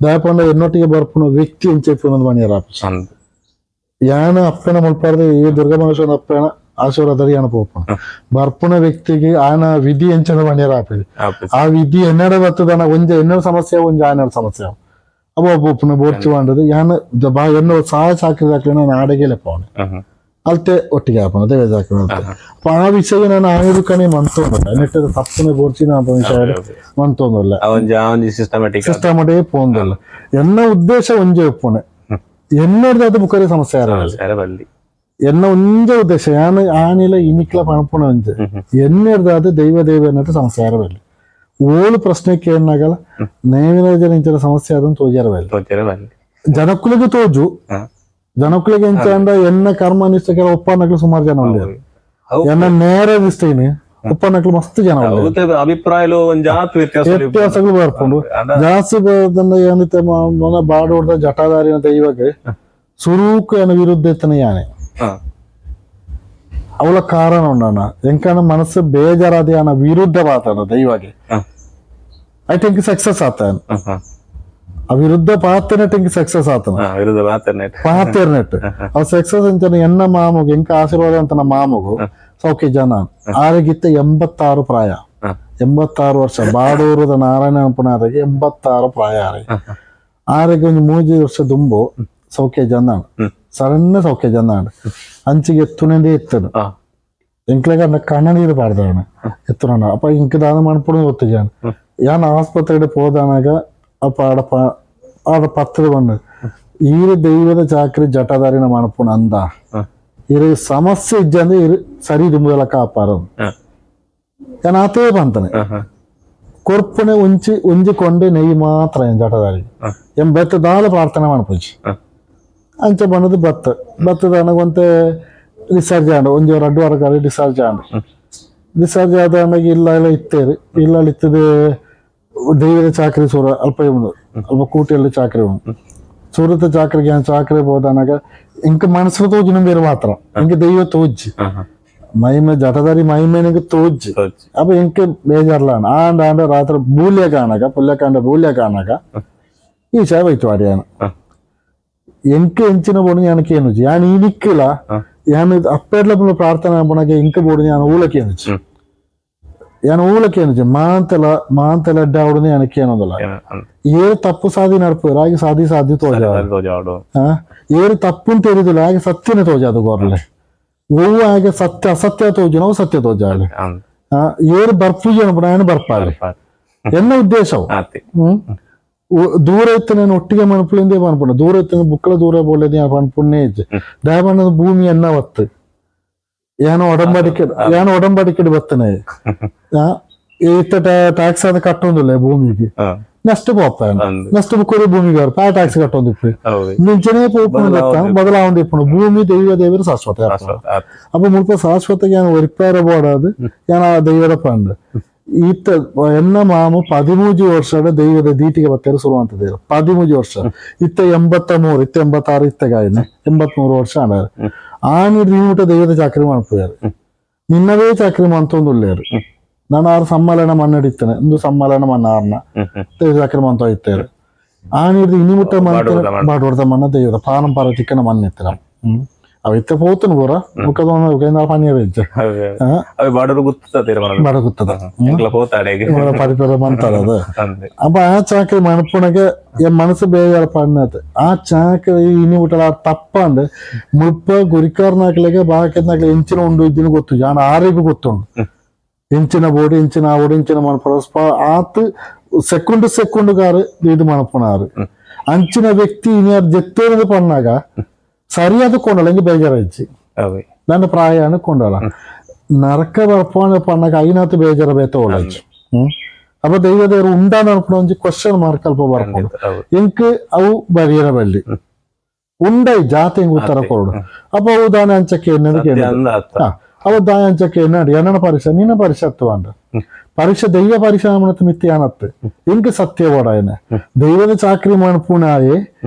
ದಾಯಪಂಡ ಎನ್ನೊಟ್ಟಿಗೆ ಬರ್ಪುಣ ವ್ಯಕ್ತಿ ಎಂಚೆಪ್ಪುನೊಂದು ಮಣಿಯರ ಆಪುಜಿ ಯಾನ ಅಪ್ಪನ ಮುಲ್ಪಾರ್ದ ಈ ದುರ್ಗಾ ಅಪ್ಪನ ಆಶೀರ್ವಾದ ಯಾನ ಪೋಪುಣ ಬರ್ಪುಣ ವ್ಯಕ್ತಿಗೆ ಆನ ವಿಧಿ ಎಂಚನ ಮಣಿಯರ ಆಪುಜಿ ಆ ವಿಧಿ ಎನ್ನಡ ಬರ್ತದನ ಒಂಜ ಎನ್ನಡ ಸಮಸ್ಯೆ ಒಂಜ ಆನಡ ಸಮಸ್ಯೆ ಅವ ಒಪ್ಪುನ ಬೋರ್ಚು ಅಂಡದು ಯಾನ ಎನ್ನೋ ಸಹಾಯ ಚಾಕ್ರಿ ಚಾಕ್ರಿ ನಾನು ಆಡಗೆಲೆ ಪೋಣೆ ಅಲ್ತೆ ಒಟ್ಟಿಗೆ ಆಪನ ದೇವ ಚಾಕ್ರಿ ಅಂತ ಅಪ್ಪ ಆ ವಿಷಯ ನಾನು ಆಯುರ್ಕಣೆ ಮಂತೊಂದಿಲ್ಲ ನೆಟ್ಟದ ತಪ್ಪನೆ ಬೋರ್ಚಿನ ವಿಷಯ ಮಂತೊಂದಿಲ್ಲ ಸಿಸ್ಟಮೆಟಿಕ್ ಪೋಂದಿಲ್ಲ ಎನ್ನ ಉದ್ದೇಶ ಒಂಜೆ ಒಪ್ಪುಣೆ ಎನ್ನಡ್ದು ಅದು ಬುಕ್ಕರಿ ಸಮಸ್ಯೆ ಯಾರಲ್ಲ ಎನ್ನ ಒಂಜೆ ಉದ್ದೇಶ ಯಾನ ಆನಿಲ ಇನಿಕ್ಲ ಪಣಪುಣ ಒಂಜೆ ಎನ್ನೆಡ್ದು ದೈವ ದೈವ ಎನ್ನಟ್ಟು ಸಮಸ್ಯೆ ಯಾರಲ್ಲ ಓಳು ಪ್ರಶ್ನೆ ಕೇಳನಾಗಲ್ಲ ನೇಮಿನ ಇಂಚಿನ ಸಮಸ್ಯೆ ಅದನ್ನು ತೋಜಾರವಲ್ಲ ಜನಕ್ಕುಲಿಗೆ ತೋಜು ಜನಕ್ಕುಲಿಗೆ ಎಂಚ ಅಂಡ ಎನ್ನ ಕರ್ಮ ಅನಿಷ್ಟ ಕೆಲ ಒಪ್ಪನಕ್ಲು ಸುಮಾರು ಜನ ಉಳ್ಳೇರು ಎನ್ನ ನೇರ ಇಷ್ಟೇನು ಒಪ್ಪನಕ್ಲು ಮಸ್ತ್ ಜನ ಅಭಿಪ್ರಾಯಲು ವ್ಯತ್ಯಾಸಗಳು ಬರ್ಕೊಂಡು ಜಾಸ್ತಿ ಏನಿತ್ತೆ ಮೊನ ಬಾಡೋಡ್ದ ಜಟಾಧಾರಿ ದೈವಕ್ಕೆ ಸುರೂಕು ಎನ್ನ ವಿರುದ್ಧ ಎತ್ತನ ಯಾನೆ ಅವಳ ಕಾರಣ ಉಂಡಣ್ಣ ಎಂಕನ ಮನಸ್ಸು ಬೇಜಾರಾದ ಯಾನ ವಿರುದ್ಧ ಪಾತನ ದೈವಗೆ I think success ಆತಾನ ಆ ವಿರುದ್ಧ ಪಾತನೆ ಟಿಂಕ್ ಸಕ್ಸಸ್ ಆತನ ಪಾತೇರ್ನೆಟ್ ಆ ಸಕ್ಸಸ್ ಅಂತಾನೆ ಎನ್ನ ಮಾಮಗು ಎಂಕ ಆಶೀರ್ವಾದ ಅಂತ ನಮ್ಮ ಮಾಮಗು ಸೌಖ್ಯ ಜನ ಆರೋಗ್ಯತ್ತ 86 ಪ್ರಾಯ 86 ವರ್ಷ ಬಾಡೂರದ ನಾರಾಯಣ ಅಪ್ಪನಾರಿಗೆ 86 ಪ್ರಾಯ ಆರೋಗ್ಯ ಒಂದು 3 ವರ್ಷ ದುಂಬು ಸೌಖ್ಯ ಜನ ಸಡನ್ ಸೌಖ್ಯ ಜನ ಅಂಚಿಗೆ ಎತ್ತುನೆಂದೇ ಎತ್ತನು ಎಂಕ್ಲೆಗ ಕಣ್ಣ ನೀರು ಪಾಡ್ದಾವಣ ಎತ್ತುನ ಅಪ್ಪ ಇಂಕ ದಾನ ಮಣ್ಪುಡು ಗೊತ್ತು ಜಾನ ಯಾನ್ ಆಸ್ಪತ್ರೆಗೆ ಪೋದಾನಾಗ ಅಪ್ಪ ಆಡ ಆಡ ಪತ್ರ ಬಂದು ಈರು ದೈವದ ಚಾಕ್ರಿ ಜಟಾಧಾರಿನ ಮಣಪುಣ ಅಂದ ಇರು ಸಮಸ್ಯೆ ಇಜ್ಜಂದ್ರೆ ಇರು ಸರಿ ದುಂಬುದಲ ಕಾಪಾರ ಯಾನ್ ಆತೇ ಬಂತಾನೆ ಕೊರ್ಪುನೆ ಒಂಚಿ ಒಂಜಿ ಕೊಂಡೆ ನೆಯ್ಯಿ ಮಾತ್ರ ಏನ್ ಜಟಾಧಾರಿ ಎಂ ಬೆತ್ತ ದಾಲ ಪ್ರಾರ್ಥನೆ ಮಣಪುಜಿ ಅಂಚೆ ಬಂದದ್ದು ಬತ್ತ ಬತ್ತದ ಒಂತೆ ಡಿಸ್ಚಾರ್ಜ್ ಆಂಡ ಒಂಜಿ 2 ವಾರ ಡಿಸ್ಚಾರ್ಜ್ ಆಂಡ ಡಿಸ್ಚಾರ್ಜ್ ಆದ ಇಲ್ಲ ಎಲ್ಲ ಇತ್ತೇರಿ ಇಲ್ಲ ಇತ್ತದೆ ದೈವದ ಚಾಕ್ರಿ ಸೂರ ಅಲ್ಪ ಉಂಡು ಅಲ್ಪ ಕೂಟಿಯಲ್ಲಿ ಚಾಕ್ರಿ ಉಂಡು ಸೂರತ ಚಾಕ್ರಿಗೆ ಚಾಕ್ರಿ ಹೋದನಾಗ ಇಂಕ ಮನಸ್ಸು ತೋಜು ಬೇರೆ ಮಾತ್ರ ಇಂಕ ದೈವ ತೋಜಿ ಮಹಿಮೆ ಜಟದಾರಿ ಮಹಿಮೆನಿಗೆ ತೋಜಿ ಅಪ್ಪ ಇಂಕ ಬೇಜಾರ್ಲ ಆಂಡ ಆಂಡ ರಾತ್ರಿ ಬೂಲ್ಯ ಕಾಣಗ ಪುಲ್ಯಕಾಂಡ ಬೂಲ್ಯ ಕಾಣಗ ಈ ಚಾಯ್ ಬೈತು ಅಡಿಯಾನ ಎಂಕ ಎಂಚಿನ ಬೋಡು ಯಾನಕ್ಕೆ ಏನುಜಿ ಯಾನ್ ಇನಿಕ್ಕಿಲ್ಲ ಯಾನ್ ಅಪ್ಪೆಡ್ಲ ಪ್ರಾರ್ಥನೆ ಪುಣಗೆ ಇಂಕ ಬೋಡು ಯಾನ್ ಊಲಕ್ಕೆ ಏನುಜಿ ಯಾನ್ ಊಲಕ್ಕೆ ಏನುಜಿ ಮಾಂತೆಲ ಮಾಂತೆಲ ಅಡ್ಡ ಆವಡುನೆ ಯಾನಕ್ಕೆ ಏನೋದಲ್ಲ ಏರು ತಪ್ಪು ಸಾಧಿ ನಡ್ಪು ರಾಗಿ ಸಾಧಿ ಸಾಧಿ ತೋಜಾಡು ಏರು ತಪ್ಪು ತೆರಿದಿಲ್ಲ ಹಾಗೆ ಸತ್ಯನೇ ತೋಜಾದು ಗೋರ್ಲೆ ಓವು ಹಾಗೆ ಸತ್ಯ ಅಸತ್ಯ ತೋಜು ನಾವು ಸತ್ಯ ತೋಜಾಳೆ ಏರು ಬರ್ಪುಜಿ ಅನ್ಪುಣ ಏನು ಬರ್ಪಾಳೆ ಎನ್ನ ಉದ್ದೇಶವು ದೂರ ಇತ್ತು ನಾನು ಒಟ್ಟಿಗೆ ಮಣಪುಳಿಂದೇ ಪನ್ಪುಣ ದೂರ ಇತ್ತು ಬುಕ್ಕಳ ದೂರ ಬೋಲೇದಿ ಪನ್ಪುಣ್ಣೇ ಇಜ್ಜೆ ದಯಮಣ್ಣದ ಭೂಮಿ ಎನ್ನ ಒತ್ತು ಏನೋ ಒಡಂಬಡಿಕೆ ಏನೋ ಒಡಂಬಡಿಕೆ ಬತ್ತನೆ ಇತ್ತ ಟ್ಯಾಕ್ಸ್ ಅದು ಕಟ್ಟೊಂದಿಲ್ಲ ಭೂಮಿಗೆ. ನೆಕ್ಸ್ಟ್ ಪೋಪ ನೆಕ್ಸ್ಟ್ ಬುಕ್ ಭೂಮಿಗೆ ಬರ್ಪ ಆ ಟ್ಯಾಕ್ಸ್ ಕಟ್ಟೊಂದಿಪ್ಪು ಮುಂಚೆನೇ ಪೋಪುಂಡು ಬದಲಾವಣೆ ಇಪ್ಪುಂಡು. ಭೂಮಿ ದೈವ ದೇವರು ಶಾಶ್ವತ. ಅಪ್ಪ ಮುಲ್ಪ ಶಾಶ್ವತಕ್ಕೆ ഞാൻ ಒರಿಪಾರ ಬೋಡಾದು ഞാൻ ಆ ದೈವದ ಪಂಡ್ ಈತ ಎನ್ನ ಮಾಮು 13 ವರ್ಷದ ದೈವದ ದೀಟಿಗೆ ಬತ್ತಾರೆ ಶುರುವಂತದೇರು 13 ವರ್ಷ. ಇತ್ತ 83 ಇತ್ತ 86 ಇತ್ತಗಾಯನೆ 83 ವರ್ಷ ಆಡಾರ. ಆನಿ ನೀಟ ದೈವದ ಚಾಕರಿ ಮಾಡ್ಪೋಯಾರು ನಿನ್ನವೇ ಚಾಕರಿ ಮಂತೊಂದುಲ್ಲೇರು. ನಾನು ಆರು ಸಮ್ಮೇಳನ ಮನ್ನಡಿತ್ತೇನೆ ಒಂದು ಸಮ್ಮೇಳನ ಮನ್ನ ಆರ್ನ ದೈವ ಚಾಕರಿ ಮಂತ ಇತ್ತೇರು. ಆನಿ ಇನಿಮುಟ್ಟ ಮಂತ ಬಾಡೋರ್ದ ಮನ್ನ ದೈವದ ಪಾರಂಪರ ತಿಕ್ಕನ ಮಣ್ಣ ಇತ್ತಿನ ಅವ ಇತ್ತ ಪೋತನು ಪೂರ ಮುಖದ ಪನಿಯ ವೆಜ್ಜ ಬಡ ಗುತ್ತದ ಪರಿಪರ ಮಂತಾರದು. ಅಪ್ಪ ಆ ಚಾಕರಿ ಮಣಪುಣಗೆ ಮನಸ್ಸು ಬೇಜಾರ ಪಣ್ಣത്. ಆ ಚಾಕರಿ ಇನಿ ಮುಟ್ಟಲ ತಪ್ಪಂದು ಮುಲ್ಪ ಗುರಿಕಾರ್ನಾಕ್ಲೆಗೆ ಬಾಕಿನಾಕ್ಲೆ ಎಂಚಿನ ಉಂಡು ಇದ್ದಿನ ಗೊತ್ತು ಜಾನ ಆರಿಗೂ ಗೊತ್ತುಂಡು. ಎಂಚಿನ ಬೋಡಿ ಎಂಚಿನ ಆವೋಡು ಎಂಚಿನ ಮಣಪುರ ಆತ್ ಸೆಕೆಂಡ್ ಸೆಕೆಂಡ್ ಗಾರು ಇದು ಮಣಪುಣಾರು. ಅಂಚಿನ ವ್ಯಕ್ತಿ ಇನಿಯಾರು ಜೆತ್ತೇನದು ಪಣ್ಣಾಗ ಸರಿಯಾದ ಕೊಂಡಲ್ಲ ಹಿಂಗೆ ಬೇಜಾರಾಯ್ತು ನನ್ನ ಪ್ರಾಯ ಕೊಂಡಲ್ಲ ನರಕ ಬರ್ಪಾಣ ಪಣ್ಣಾಗ ಐನಾತು ಬೇಜಾರ ಬೇತ ಒಳಾಯ್ತು. ಅಪ್ಪ ದೈವದೇವರು ಉಂಡಾನ ಒಂಜಿ ಕ್ವಶನ್ ಮಾರ್ಕ್ ಅಲ್ಪ ಬರ್ಕೊಂಡು ಎಂಕ್ ಅವು ಬರಿಯರ ಬಲ್ಲಿ ಉಂಡೈ ಜಾತಿ ಹೆಂಗ್ ಉತ್ತರ ಕೊರಡು. ಅಪ್ಪ ಅವು ದಾನ ಅಂಚಕ್ಕೆ ಎನ್ನದು ಅವ ದಾಯ ಅಂಚಕ್ಕೆ ಎನ್ನಾಡಿ ಎನ್ನ ಪರೀಕ್ಷೆ ನಿನ್ನ ಪರೀಕ್ಷೆ ಹತ್ತುವಂಡ ಪರೀಕ್ಷೆ ದೈವ ಪರೀಕ್ಷೆ ಮಿಥ್ಯಾನತ್ತು ಎಂಕ್ ಸತ್ಯ ಓಡಾಯನೆ ದೈವದ ಚಾಕ್ರಿ ಮಣಪುಣಾಯೆ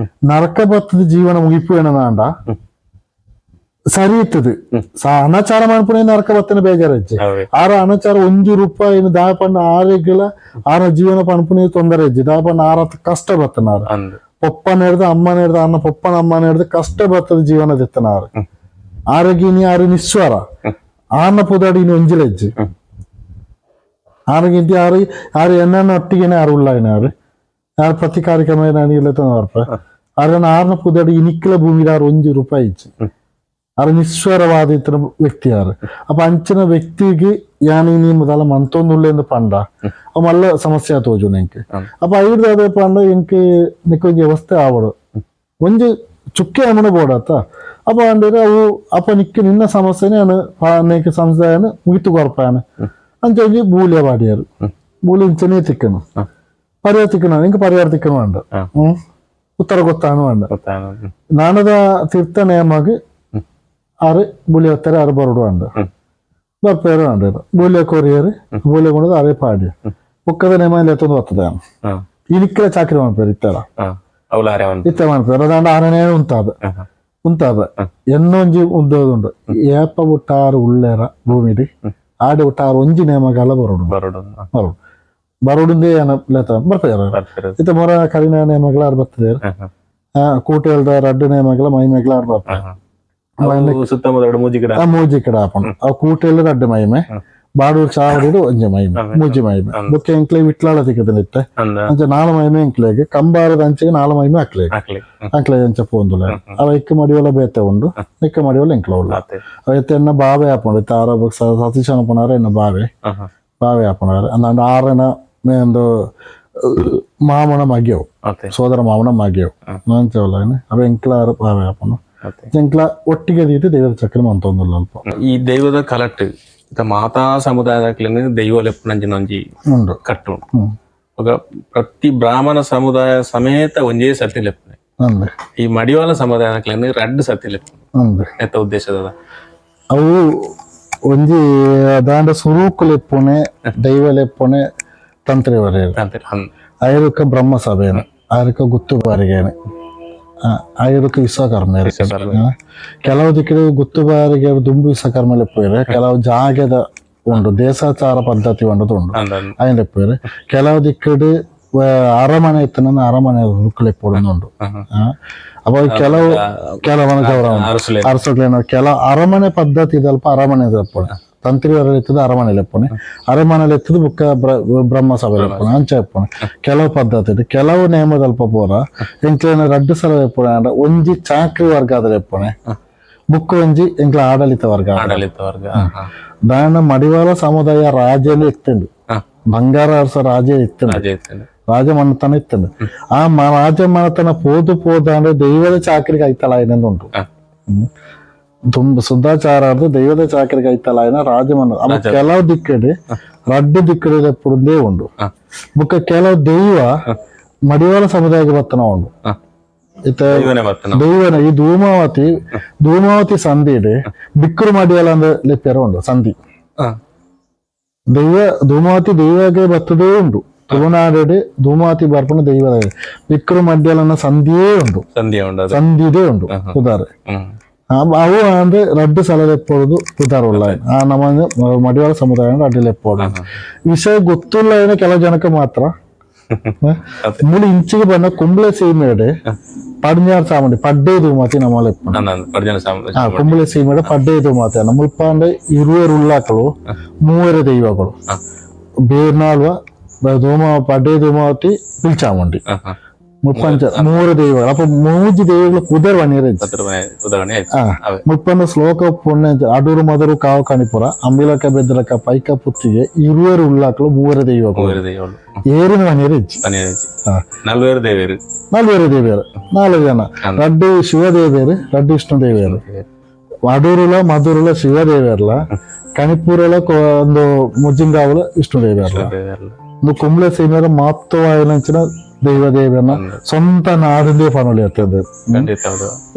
ನರಕ ಬತ್ತದ ಜೀವನ ಮುಗಿಪು ಏನದಾಂಡ ಸರಿ ಇತ್ತದು ಅನಾಚಾರ ಮಣಪುಣೆ ನರಕ ಬತ್ತನ ಬೇಜಾರಜ್ಜೆ ಆರ ಅನಾಚಾರ ಒಂಜಿ ರೂಪಾಯಿ ದಾಪಣ್ಣ ಆರೆಗ್ಲ ಆರ ಜೀವನ ಪಣಪುಣೆ ತೊಂದರೆ ಇಜ್ಜಿ ದಾಪಣ್ಣ ಆರ ಕಷ್ಟ ಬತ್ತನಾರ ಪೊಪ್ಪನ ಹಿಡ್ದು ಅಮ್ಮನ ಹಿಡ್ದು ಅನ್ನ ಪೊಪ್ಪನ ಅಮ್ಮನ ಹಿಡ್ದು ಕಷ್ಟ ಬತ್ತದ ಜೀವನ ದಿತ್ತನಾರ ಆರೋಗ್ಯ ಆರು ನಿಸ್ವರ ಆರ್ನ ಪುದಾಡಿ ಇನ್ನು ಒಂಜಿಲಜ್ಜಿ ಆರೋಗ್ಯ ಆರು ಆರು ಎನ್ನ ಒಟ್ಟಿಗೆನೆ ಆರು ಉಳ್ಳಾಯಿನ ಆರು ಆರು ಪ್ರತಿ ಕಾರ್ಯಕ್ರಮ ಇಲ್ಲ ಬರ್ಪ ಆರನ ಆರ್ನ ಪುದಾಡಿ ಇನಿಕ್ಲ ಭೂಮಿ ಆರು ಒಂಜಿ ರೂಪಾಯಿ ಇಜ್ಜಿ ಆರು ನಿಸ್ವರವಾದ ಇತರ ವ್ಯಕ್ತಿ ಆರು. ಅಪ್ಪ ಅಂಚಿನ ವ್ಯಕ್ತಿಗೆ ಯಾನಿ ನೀ ಮೊದಲ ಮಂತೊಂದುಳ್ಳೆ ಪಂಡ ಅವು ಮಲ್ಲ ಸಮಸ್ಯೆ ತೋಜು ಎಂಕ್. ಅಪ್ಪ ಐದು ಅದೇ ಪಂಡ ಎಂಕ್ ನಿಕ್ಕೊಂಜಿ ವ್ಯವಸ್ಥೆ ಆವಡು ಒಂಜಿ ಚುಕ್ಕೆ ಅಮ್ಮನ ಬೋಡತ್ತ. ಅಪ್ಪ ಅಂದ್ರೆ ಅವು ಅಪ್ಪ ನಿಕ್ಕ ನಿನ್ನ ಸಮಸ್ಯೆನೇ ನೀಕ್ ಸಂಸ್ಥೆಯನ್ನು ಮುಗಿತು ಕೊರ್ಪಾನ ಅಂಚ ಒಂಜಿ ಬೂಲಿಯ ಪಾಡಿಯಾರು ಬೂಲಿ ಇಂಚನೇ ತಿಕ್ಕನು ಪರಿಹಾರ ತಿಕ್ಕಣ ನಿಂಗೆ ಪರಿಹಾರ ತಿಕ್ಕನು വേണ്ട ಉತ್ತರ ಗೊತ್ತಾನು വേണ്ട ನಾನದ ತೀರ್ಥ ನೇಮಾಗಿ ಆರು ಬುಲಿ ಹತ್ತಾರೆ ಆರು ಬರೋಡು വേണ്ട ಬರ್ಪೇರು വേണ്ട ಬೂಲಿಯ ಕೊರಿಯರ್ ಬೂಲಿಯ ಕೊಂಡದು ಅರೆ ಪಾಡಿ ಬುಕ್ಕದ ನೇಮ ಎತ್ತೊಂದು ಬರ್ತದೆ ಇನಿಕ್ಕಲ ಚಾಕ್ರಿ ಮಾಡ್ಪೇರು ಇತ್ತರ ಇತ್ತ ಮಾಡ್ಪೇರು ಅದಾಂಡ ಆರನೇ ಉಂತಾದ ಉಂತಾದ ಎನ್ನೊಂಜಿ ಉದ್ದೋದುಂಡು ಏಪ ಬಿಟ್ಟಾರು ಉಳ್ಳೇರ ಭೂಮಿಡಿ ಆಡಿ ಬಿಟ್ಟಾರು ಒಂಜಿ ನೇಮಗಾಲ ಬರೋಡು ಬರೋಡು ಬರೋಡಿಂದೇ ಏನ ಬರ್ಪೇರು ಇತ್ತ ಮೊರ ಕರಿನ ನೇಮಗಳ ಆರು ಬರ್ತದೆ ಕೂಟೇಳ್ದ ರಡ್ಡು ನೇಮಗಳ ಮೈ ಮೇಗಳ ಆರು ಬರ್ಪೇರು ಸುತ್ತಮುತ್ತ ಮೂಜಿ ಕಡೆ ಆಪಣ ಅವು ಕೂಟೇಳು ರಡ್ಡು ಮೈಮೆ ಬಾಡೂರು ಚಾವಡಿಡು ಒಂಜಿ ಮೈಮೆ ಮೂಜಿ ಮೈಮೆ ಬೊಕ್ಕ ಎಂಕ್ಲೆ ವಿಟ್ಲಾಳ ತಿಕ್ಕದನಿತ್ತೆ ಅಂಚ ನಾಲ್ ಮೈಮೆ ಎಂಕ್ಲೆಗ್ ಕಂಬಾರದ ಅಂಚೆಗೆ ನಾಲ್ ಮೈಮೆ ಅಕ್ಲೆ ಅಕ್ಲೆ ಅಂಚ ಪೋಂದುಲ ಅವ ಇಕ್ಕ ಮಡಿಯೋಲ ಬೇತೆ ಉಂಡು ಇಕ್ಕ ಮಡಿಯೋಲ ಎಂಕ್ಲ ಉಳ್ಳ ಅವ ಇತ್ತ ಎನ್ನ ಬಾವೆ ಆಪುಂಡು ಇತ್ತ ಆರ ಸತೀಶನ ಪುಣಾರ ಎನ್ನ ಬಾವೆ ಬಾವೆ ಆಪುಣಾರ ಅಂದಾಂಡ ಆರನ ಒಂದು ಮಾಮನ ಮಗ್ಯವು ಸೋದರ ಮಾಮನ ಮಗ್ಯವು ಅಂಚ ಉಲ್ಲ ಅವ ಎಂಕ್ಲ ಆರು ಬಾವೆ ಆಪುಂಡು ಎಂಕ್ಲ ಒಟ್ಟಿಗೆ ದೀತಿ ದೈವದ ಚಕ್ರ ಮಂತೊಂದುಲ್ಲ ಅಲ್ಪ. ಈ ದೈವದ ಕಲಟ್ ಮಾತಾ ಸಮುದಾಯದ ದೈವ ಲೆಪ್ಪುನಂಚಿನ ಒಂಜಿ ಉಂಡು ಕಟ್ಟು ఒక ಪ್ರತಿ ಬ್ರಾಹ್ಮಣ ಸಮುದಾಯ ಸಮೇತ ಒಂಜೇ ಸತಿ ಲೆಪ್ಪುನೆ. ಈ ಮಡಿವಾಳ ಸಮುದಾಯದಕ್ಲೆನ್ ರಡ್ಡ್ ಸತಿ ಲೆಪ್ಪುನೆ ಎತ್ತ ಉದ್ದೇಶದ ಅವು ಒಂಜಿ ದಾಂಡ ಸುರೂಕು ಲೆಪ್ಪುನೆ ದೈವ ಲೆಪ್ಪುನೆ ತಂತ್ರಿ ವರೆಯರು ಆಯರುಕ ಬ್ರಹ್ಮ ಸಭೆನ ಆಯರುಕ ಗುತ್ತು ಬಾರಿಗೇನೆ ಆಯರುಕ ವಿಶ್ವಕರ್ಮ. ಕೆಲವು ದಿಕ್ಕಿಗೆ ಗುತ್ತು ಬಾರಿಗೆ ದುಂಬು ವಿಶ್ವಕರ್ಮ ಲೆಪ್ಪುವೆರ್, ಕೆಲವು ಜಾಗದ ಉಂಡು ದೇಶಾಚಾರ ಪದ್ಧತಿ ಉಂಡದು ಉಂಡು ಅಯ್ಯನ್ ಲೆಪ್ಪುವೆರ್. ಕೆಲವು ದಿಕ್ಕಿಡ್ ಅರಮನೆ ಇತ್ತನ ಅರಮನೆ ಲೆಪ್ಪುಡು ಉಂಡು. ಅಪ್ಪ ಕೆಲವು ಕೆಲವನ ಅರಸುಗಳೇನ ಕೆಲವು ಅರಮನೆ ಪದ್ಧತಿ ಇದಲ್ಪ ಅರಮನೆ ಲೆಪ್ಪುನೆ ತಂತ್ರಿ ಇತ್ತದ ಅರಮನೆ ಲೆಪ್ಪುನೆ ಅರಮನೆ ಎತ್ತದ ಬುಕ್ಕ ಬ್ರಹ್ಮ ಸಭೆ ಲೆಪ್ಪುನೆ ಅಂಚ ಲೆಪ್ಪುನೆ ಕೆಲವು ಪದ್ಧತಿ ಕೆಲವು ನೇಮದಲ್ಪ ಪೂರ ಎಂಕ್ಲೆನ ರಡ್ಡು ಸಲ ಲೆಪ್ಪುನೆ ಅಂಡ ಒಂಜಿ ಚಾಕ್ರಿ ವರ್ಗ ಲೆಪ್ಪುನೆ ಬುಕ್ಕ ಒಂಜಿ ಎಂಕ್ಲ ಆಡಳಿತ ವರ್ಗ. ಆಡಳಿತ ವರ್ಗ ದಾನ ಮಡಿವಾಳ ಸಮುದಾಯ ರಾಜ್ಯಲೇ ಇತ್ತುಂಡು ಬಂಗಾರ ಅರಸ ರಾಜ್ಯ ಇತ್ತುಂಡು ರಾಜಮನೆತನ ಇತ್ತುಂಡು. ಆ ರಾಜಮನೆತನ ಪೋದು ಪೋದಾಂಡ ದೈವದ ಚಾಕ್ರಿಗೆ ಐತಲಾಯನೆಂದು ಉಂಟು. ತುಂಬ ಶುದ್ಧಾಚಾರ ದೈವದ ಚಾಕ್ರಿಗೆ ಐತಲಾಯನ ರಾಜಮನ. ಅವ ಕೆಲವು ದಿಕ್ಕಡೆ ರಡ್ಡು ದಿಕ್ಕಡೆ ಲೆಪ್ಪುಡುಂದೇ ಉಂಡು. ಬೊಕ್ಕ ಕೆಲವು ದೈವ ಮಡಿವಾಳ ಸಮುದಾಯಕ್ಕೆ ಬತ್ತನ ಉಂಡು. ಇತ್ತೆ ದೈವನ ಈ ಧೂಮಾವತಿ ಧೂಮಾವತಿ ಸಂಧಿ ಬಿಕ್ಕರು ಮಡಿವಾಳ ಅಂದ್ ಲೆಪ್ಪೆರ ಉಂಡು ಸಂಧಿ. ದೈವ ಧೂಮಾವತಿ ದೈವಗೆ ಬತ್ತದೇ ಉಂಡು. ತುಳುನಾಡು ಧೂಮಾವತಿ ಬರ್ಪಣ ದೈವದ ಬಿಕ್ಕರು ಮಡ್ಯಲನ ಸಂಧಿಯೇ ಉಂಡು. ಸಂಧಿದೇ ಉಂಡು ಉದಾರೆ. ಅವು ಅಂದ್ರೆ ರಡ್ಡು ಸಲ ಲೆಪ್ಪೋದು ಪುದಾರ್ ಉಳ್ಳ ಆ ನಮ್ಮ ಮಡಿವಾಳ ಸಮುದಾಯ ರಡ್ಡು ಲೆಪ್ಪೋಡು. ವಿಷಯ ಗೊತ್ತುಲ್ಲ ಏನ ಕೆಲವು ಜನಕ್ಕೆ ಮಾತ್ರ. ಮೂಲು ಇಂಚಿಗೆ ಬಂದ ಕುಂಬ್ಳೆ ಸೀಮೆಡೆ ಪಡಿഞ്ഞാറ് ಚಾಮುಂಡಿ ಪಡ್ಡೆ ಧೂಮಾತಿ ನಮ್ಮ ಲೆಪ್ಪುಂಡು. ಕುಂಬ್ಳೆ ಸೀಮೆಡೆ ಪಡ್ಡೆ ಧೂಮಾತಿ ಮುಲ್ಪ ಅಂದ್ರೆ ಇರುವೆರು ಉಳ್ಳಾಕಳು ಮೂವರು ದೈವಗಳು ಬೇರ್ನಾಲ್ವ ಧೂಮ ಪಡ್ಡೆ ಧೂಮಾವತಿ ಪಿಲ್ಚಾಮುಂಡಿ ಮುಪ್ಪಂಚ ಮೂರು ದೈವಗಳು. ಅಪ್ಪ ಮೂಜಿ ದೈವಗಳು ಕುದರ್ ವಣಿಯರ ಮುಪ್ಪಂದ ಶ್ಲೋಕ ಪುಣ್ಯ ಅಡೂರು ಮದರು ಕಾವು ಕಣಿಪುರ ಅಂಬಿಲಕ ಬೆದ್ರಕ ಪೈಕ ಪುತ್ತಿಗೆ ಇರುವರು ಉಳ್ಳಾಕಳು ಮೂವರು ದೈವಗಳು ಏರಿನ ವಣಿಯರ ಇಜ್ಜಿ. ನಲ್ವೇರು ದೇವೇರು ನಲ್ವೇರು ದೇವಿಯರು ನಾಲ್ಕು ಜನ. ರಡ್ಡು ಶಿವದೇವಿಯರು ರಡ್ಡು ವಿಷ್ಣು ದೇವಿಯರು. ಅಡೂರುಲ ಮಧುರುಲ ಶಿವದೇವಿಯರ್ಲ ಕಣಿಪುರಲ ಒಂದು ಮುಜ್ಜಿಂಗಾವಲ ವಿಷ್ಣು ದೇವಿಯರ್ಲ. ಒಂದು ಕುಂಬ್ಳೆ ಸೀಮೆಯ ಮಹತ್ವವಾಯಿನಂಚಿನ ದೈವ ದೇವಿಯನ್ನ ಸ್ವಂತ ನಾಡಿಂದೇ ಪನೊಲಿ ಇರ್ತದೆ.